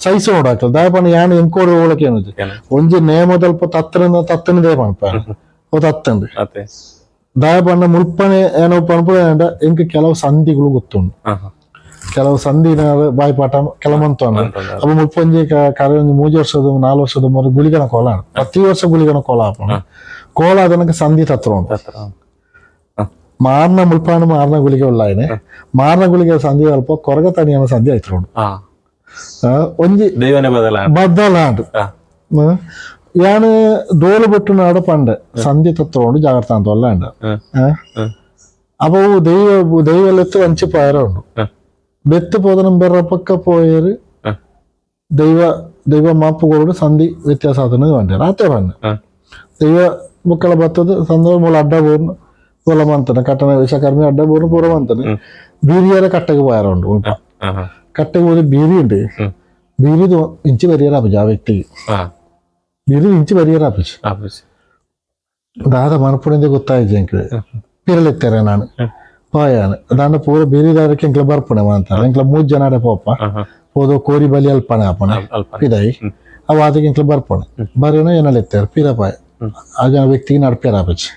ಸೈಸು ನೋಡಾಕಲ್ಲ ದಾಯಪಂಡ ಯಾನ್ ಎಂಕೋಡು ಓಳಕ್ಕೆ ಏನದು ಒಂಜಿ ನೇಮದಲ್ಪ ತತ್ತನ ತತ್ತನದೇ ಪನ್ಪ ಓ ತತ್ತಂದು ದಾಯಪಂಡ ಮುಲ್ಪನೆ ಏನೋ ಪನ್ಪ ಎಂಕ್ ಕೆಲವು ಸಂಧಿಗಳು ಗೊತ್ತುಂಡು. ಕೆಲವು ಸಂಧಿನ ಬಾಯ್ಪಾಠ ಕೆಲವು ಮಂತು ಅಪ್ಪ ಮುಲ್ಪೊಂಜಿ ಕರೆ ಒಂಜಿ 3 ವರ್ಷದ 4 ವರ್ಷದ ಮೂರು ಗುಳಿಗನ ಕೋಲ, ಪ್ರತಿ ವರ್ಷ ಗುಳಿಗನ ಕೋಲ ಆಪುಂಡು. ಕೋಲ ಅದನಕ್ಕೆ ಸಂಧಿ ತತ್ರ ಉಂಟು. ಮಾರ್ನ ಮುಲ್ಪಾಣ ಮಾರ್ನ ಗುಳಿಗೆ ಉಳ್ಳಾಯನೆ ಮಾರ್ನ ಗುಳಿಗೆ ಸಂಧಿ ಅಲ್ಪ ಕೊರಗ ತನಿಯನ ಸಂಧಿ ಆಯ್ತು ಉಂಡು. ಒಂಜಿ ಬದಲಾಂಡು ಯಾನ್ ಡೋಲು ಬೊಟ್ಟು ನಾಡ ಪಂಡೆ ಸಂಧಿ ತತ್ವ ಉಂಡು ಜಾಗ್ರತ ಅಂತ ಒಲ್ಲಾಂಡ. ಅಪ್ಪ ದೈವ ದೈವಲೆತ್ತು ವಂಚಿ ಪಾಯರ ಉಂಡು. ಬೆತ್ತು ಪೋದನ ಬೆರ್ರ ಪಕ್ಕ ಪೋಯರು ದೈವ ದೈವ ಮಾಪು ಕೊರಡು ಸಂಧಿ ವ್ಯತ್ಯಾಸ ಆತನ ಬಂಡೆ ಆತೆ ಬಂಡೆ ದೈವ ಬುಕ್ಕಳ ಬತ್ತದ ಸಂದರ್ಭ ಮೂಲ ಅಡ್ಡ ಬೋರ್ನು ಪೂಲ ಮಂತನ ಕಟ್ಟನ ವಿಷಕರ್ಮಿ ಅಡ್ಡ ಬೋರ್ನು ಪೂರ ಮಂತನ ಬೀರಿಯರ ಕಟ್ಟೆಗೆ പോയാറുണ്ട് ಉಲ್ಪ. ಕಟ್ಟೆಗೆ ಹೋದ ಬೀರಿ ഉണ്ട്. ಬೀರಿದು ಇಂಚಿ ಬರಿಯರ ಆಪುಜಿ ಆ ವ್ಯಕ್ತಿಗೆ ಬೀರಿ ಇಂಚಿ ಬರಿಯರ ಆಪುಜಿ ದಾದ ಮನಪುಣಿಂದ ಗೊತ್ತಾಯ್ತು ಎಂಕ್ ಪಿರಲೆತ್ತಾರೆ ನಾನು ಪೋಯಾನ ದಾಂಡ ಪೂರ ಬೀರಿದಾರಕ್ಕೆ ಎಂಕ್ಲ ಬರ್ಪುಣೆ ಮಾಂತಾರೆ ಎಂಕ್ಲ 3 ಜನ ಅಡೆ ಪೋಪ ಪೋದು ಕೋರಿ ಬಲಿ ಅಲ್ಪಣೆ ಆಪಣೆ ಪಿದಾಯಿ ಅವ ಅದಕ್ಕೆ ಎಂಕ್ಲ ಬರ್ಪುಣೆ ಬರೀನ ಏನಲೆತ್ತಾರೆ ಪಿರಪಾಯ ಆ ಜನ ವ್ಯಕ್ತಿಗೆ ನಡ್ಪ್ಯಾರ ಆಪುಜಿ.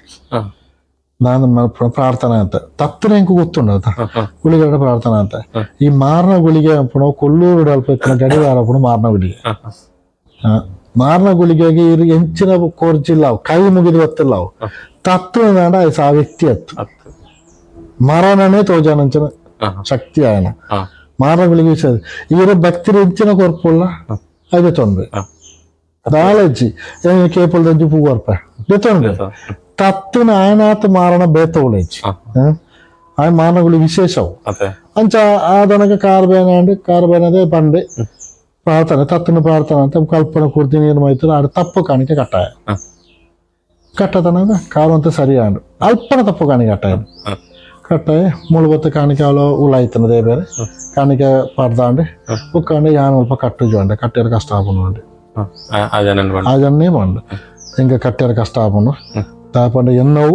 ನಾನು ಪ್ರಾರ್ಥನೆ ಅಂತ ತತ್ತನ ಎಂಕು ಗೊತ್ತುಂಡು ಅದ ಗುಳಿಗಡ ಪ್ರಾರ್ಥನೆ ಅಂತ. ಈ ಮಾರನ ಗುಳಿಗೆ ಅಪ್ಪಣ ಕೊಲ್ಲೂರು ಅಲ್ಪ ಗಡಿವಾರ ಅಪ್ಪಣ ಮಾರನ ಗುಳಿಗೆ ಮಾರನ ಗುಳಿಗೆಗೆ ಇರು ಎಂಚಿನ ಕೋರ್ಜಿಲ್ಲ ಕೈ ಮುಗಿದು ಗೊತ್ತಿಲ್ಲ ಅವು ತತ್ವ ಆ ವ್ಯಕ್ತಿ ಅತ್ತು ಮರಣನೇ ತೋಜಾನಂಚಿನ ಶಕ್ತಿ ಆಯನ ಮಾರನ ಗುಳಿಗೆ ವಿಷಯ ಇವರ ಭಕ್ತಿರ ಎಂಚಿನ ಕೊರ್ಪುಲ್ಲ ಅದೇ ತೊಂದರೆ ದಾಳಜ್ಜಿ ಕೇಪಲ್ದಂಜಿ ಪೂ ಕೊರ್ಪ ತೊಂದರೆ ತತ್ತಿನ ಆಯನಾತ ಮಾರಣ ಬೇತವುಳೇಜಿ ಆ ಮಾರಣಗಳು ವಿಶೇಷವು. ಅಂಚ ಆ ದನಕ ಕಾರ್ ಬೇನಾಂಡ್ ಕಾರ್ ಬೇನದೇ ಪಂಡೆ ಪ್ರಾರ್ಥನೆ ತತ್ತಿನ ಪ್ರಾರ್ಥನೆ ಅಂತ ಕಲ್ಪನೆ ಕೂರ್ತಿ ನೀರು ಮೈತರು ಆಡ ತಪ್ಪು ಕಾಣಿಕೆ ಕಟ್ಟಾಯ ಕಟ್ಟತನಕ ಕಾರು ಅಂತ ಸರಿಯಾಂಡು ಅಲ್ಪನ ತಪ್ಪು ಕಾಣಿಕೆ ಕಟ್ಟಾಯ ಕಟ್ಟಾಯ ಮುಳುಬತ್ತು ಕಾಣಿಕೆ ಅವಳು ಉಳಾಯ್ತನ ಬೇರೆ ಕಾಣಿಕೆ ಪಡ್ದಾಂಡು ಉಕ್ಕಾಂಡು ಯಾನ್ ಅಲ್ಪ ಕಟ್ಟು ಜೋಂಡೆ ಕಟ್ಟಿಯರ ಕಷ್ಟ ಆಪುಂಡು ಆ ಜನ್ನೇ ಪಂಡು ಎಂಕ ಕಟ್ಟಿಯರ ಕಷ್ಟ ಆಪುಂಡು ತಾಪಂಡ ಎನ್ನವು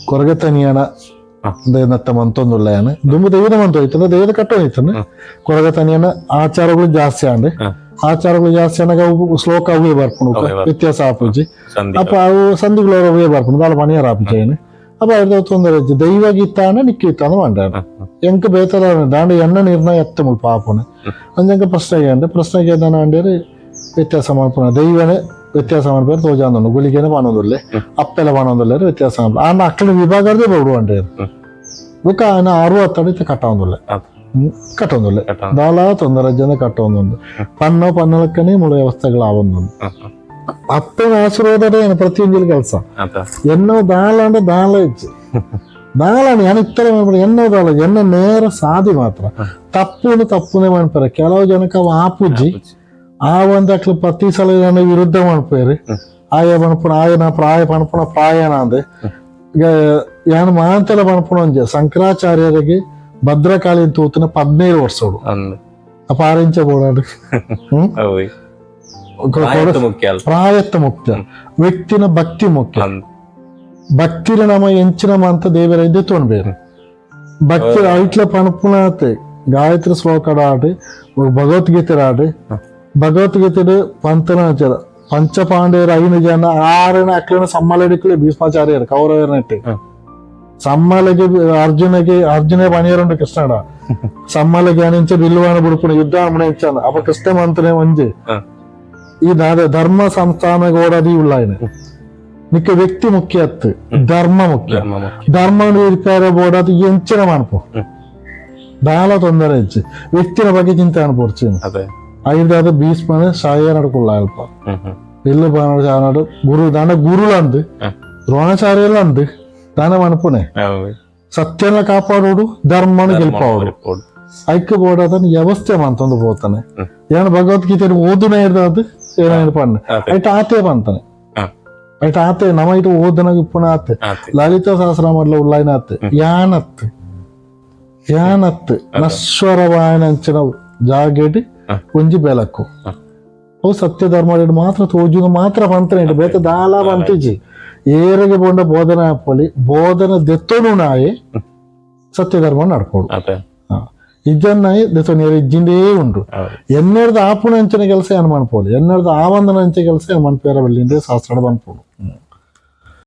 ಕೊರಗೆ ತನಿಯನ ನತ್ತ ಮಂತೊಂದುಳ್ಳೆಯಾನ ದುಂಬು ದೈವದ ಮಂತ ಹೋಯ್ತದೆ ದೈವದ ಕಟ್ಟು ಹೋಯ್ತಾನೆ ಕೊರಗ ತನಿಯನ ಆಚಾರಗಳು ಜಾಸ್ತಿ ಆಂಡ್ ಆಚಾರಗಳು ಜಾಸ್ತಿ ಆನಾಗ ಅವು ಶ್ಲೋಕ ಅವೇ ಬರ್ಪುಂಡು ವ್ಯತ್ಯಾಸ ಆಪುಜಿ ಅಪ್ಪ ಅವು ಸಂಧಿಗಳು ಅವೇ ಬರ್ಪುಂಡು ದಾಲ ಪಣಿಯರ ಆಪುಜಿ ಅಪ್ಪ ಅವ್ರದ್ದು ತೊಂದರೆ ದೈವ ಗೀತಾನ ನಿಕ್ಕಿತ್ತಾನ ಮಂಡಾನ ಎಂಕ ಬೇತರ ದಾಂಡ ಎಣ್ಣ ನಿರ್ಣಯ ಎತ್ತ ಮುಲ್ಪ ಆಪುಣೆ ಅಂಜಂಕ ಪ್ರಶ್ನೆ ಅಂಡೆ ಪ್ರಶ್ನೆಗೆ ದಾನ ಅಂಡೇರಿ ವ್ಯತ್ಯಾಸ ಮಾಡ್ಪುಣ ದೈವನೇ ವ್ಯತ್ಯಾಸ ಮಾಡ್ಬೇಕು ತೋಜಾಂದನು ಗುಳಿಗೆನೆ ಪಾನೊಂದುಲ್ಲೆ ಅಪ್ಪೆಲ ಪಾನೊಂದುಲ್ಲೆ ವ್ಯತ್ಯಾಸ ಮಾಡ್ಪ ಆಂಡ ಅಕ್ಕಳ ವಿಭಾಗದೇ ಬಡು ಅಂಡೇರು ಬುಕ್ಕ ಆನ 60 ಅಡಿ ಕಟ್ಟೊಂದುಲ್ಲೆ ಕಟ್ಟೊಂದುಲ್ಲೆ ದಾಲ ತೊಂದರೆ ಜನ ಕಟ್ಟೊಂದುಂಡು ಪನ್ನೋ ಪನ್ನಲಕ್ಕನೇ ಮುಳ ವ್ಯವಸ್ಥೆಗಳಾವೊಂದುಂಡು ಅಪ್ಪನ ಆಶೀರ್ವಾದನೇ ಪ್ರತಿಯೊಂದು ಕೆಲಸ ಎನ್ನೋ ದಾಲ ಅಂದ್ರೆ ದಾಲ ಇಚ್ಚು ದಾಲಾണ് ഞാൻ ಇತರ ಎನ್ನೋ ದಾಲ ಎನ್ನ ನೇರ ಸಾದಿ ಮಾತ್ರ ತಪ್ಪುನು ತಪ್ಪುನೇ ಮಾಡ್ತಾರೆ ಕೆಲವು ಜನಕ್ಕೆ ಅವು ಆಪುಜಿ ಆ ಒಂದು ಅಕ್ಲು ಪ್ರತಿ ಸಲ ನನ್ನ ವಿರುದ್ಧ ಮಾಡ್ಪೇರು ಆಯ ಪಣಪುಣ ಆಯನ ಪ್ರಾಯ ಪಣಪುಣ ಪ್ರಾಯನ ಅಂದೆ ಯಾನ್ ಮಾಂತೆಲ ಪಣಪುಣ ಒಂಜೆ ಶಂಕರಾಚಾರ್ಯರಿಗೆ ಭದ್ರಕಾಳಿ ತೂತನ 17 ವರ್ಷೋಡು ಅಪ್ಪ ಆರಿಂಚ ಬೋಡಾಡು ಪ್ರಾಯತ್ತ ಮುಖ್ಯ ವ್ಯಕ್ತಿನ ಭಕ್ತಿ ಮುಖ್ಯ ಭಕ್ತಿರ ನಮ ಎಂಚಿನ ಮಂತ ದೇವರ ಇದ್ದೆ ತೊಣ್ಬೇರು ಭಕ್ತಿ ಐಟ್ಲ ಪಣಪುಣಾತೆ ಗಾಯತ್ರಿ ಶ್ಲೋಕಡ ಆಡು ಭಗವದ್ಗೀತೆ ಆಡು ಭಗವದ್ಗೀತೆ ಪಂತನಾಚಾರ ಪಂಚಪಾಂಡೆಯರು 5 ಜನ 6 ಅಕ್ಲಿನ ಸಮ್ಮಲಡಿಕ್ಕಲೆ ಭೀಷ್ಮಾಚಾರ್ಯರು ಕೌರವರನೆಟ್ಟು ಸಮ್ಮಲಗೆ ಅರ್ಜುನಗೆ ಅರ್ಜುನ ಪಣಿಯರುಂಡು ಕೃಷ್ಣಡ ಸಮ್ಮಲಗೆ ಅನಿಂಚ ಬಿಲ್ಲುವಾನ ಬುಡುಪುಣ ಯುದ್ಧ ಅಮಣೆ ಅಪ್ಪ ಕೃಷ್ಣ ಮಂತ್ರನೇ ಒಂಜೆ ಈ ಧರ್ಮ ಸಂಸ್ಥಾನ ಓಡಾದಿ ಉಳ್ಳಾಯನ ನಿಕ್ಕ ವ್ಯಕ್ತಿ ಮುಖ್ಯ ಅತ್ತು ಧರ್ಮ ಮುಖ್ಯ ಧರ್ಮ ಇರ್ಪಾರ ಬೋಡಾದ ಎಂಚಿನ ಮಾನ್ಪು ದಾಲ ತೊಂದರೆ ಹೆಚ್ಚು ವ್ಯಕ್ತಿನ ಬಗ್ಗೆ ಚಿಂತೆ ಅನ್ಪೋರ್ಚಿ ಐದಾದ ಭೀಷ್ಮನ ಸಾಯ ನಡ್ಕೊಳ್ಳ ಅಲ್ಪ ಬಿಲ್ಲು ಬಾಣ ಗುರು ದಾನ ಗುರುಲಂದು ದ್ರೋಣಾಚಾರ್ಯಲಂದು ದಾನ ಮನ್ಪುನೆ ಸತ್ಯನ ಕಾಪಾಡೋಡು ಧರ್ಮನ ಗೆಲ್ಪಾವಡು ಐಕ್ಯ ಬೋಡಾದ ವ್ಯವಸ್ಥೆ ಮಂತಂದು ಪೋತಾನೆ ಏನು ಭಗವದ್ಗೀತೆ ಓದುನೇ ಇರ್ದಾದ ಏನಾದ್ರು ಪಣ್ಣ ಐಟ ಆತೆ ಬಂತಾನೆ ಐಟ ಆತೆ ನಮ ಇಟ್ಟು ಓದನಾಗ ಇಪ್ಪಣ ಆತೆ ಲಲಿತ ಸಹಸ್ರನಾಮಡ್ಲ ಉಳ್ಳಾಯ್ನ ಆತೆ ಯಾನತ್ ಯಾನತ್ ನಶ್ವರವಾಯನಂಚಿನ ಜಾಗೆಡ್ ಒಂಜಿ ಬೆಳಕು ಅವು ಸತ್ಯ ಧರ್ಮ ಮಾತ್ರ ತೋಜುನ ಮಾತ್ರ ಪಂತನೆ ಇಟ್ಟು ಬೇತೆ ದಾಲ ಪಂತಿಜಿ. ಏರಿಗೆ ಪೋಂಡ ಬೋಧನೆ ಆಪೊಲಿ, ಬೋಧನೆ ದೆತ್ತೊನು ನಾಯಿ ಸತ್ಯ ಧರ್ಮ ನಡ್ಪೋಡು. ಅತೆ. ಇಜ್ಜನ್ನಾಯಿ ದೆತ್ತೊನು ಇಜ್ಜಿಂದೇ ಉಂಡು. ಎನ್ನೆಡ್ದು ಆಪುನ ಅಂಚಿನ ಕೆಲಸ ಏನು ಮನ್ಪೋಲಿ, ಎನ್ನೆಡ್ದು ಆವಂದನ ಅಂಚೆ ಕೆಲಸ ಏನು ಮನ್ಪೇರ ಬಲ್ಲಿಂದೇ ಶಾಸ್ತ್ರ ಪನ್ಪೋಡು.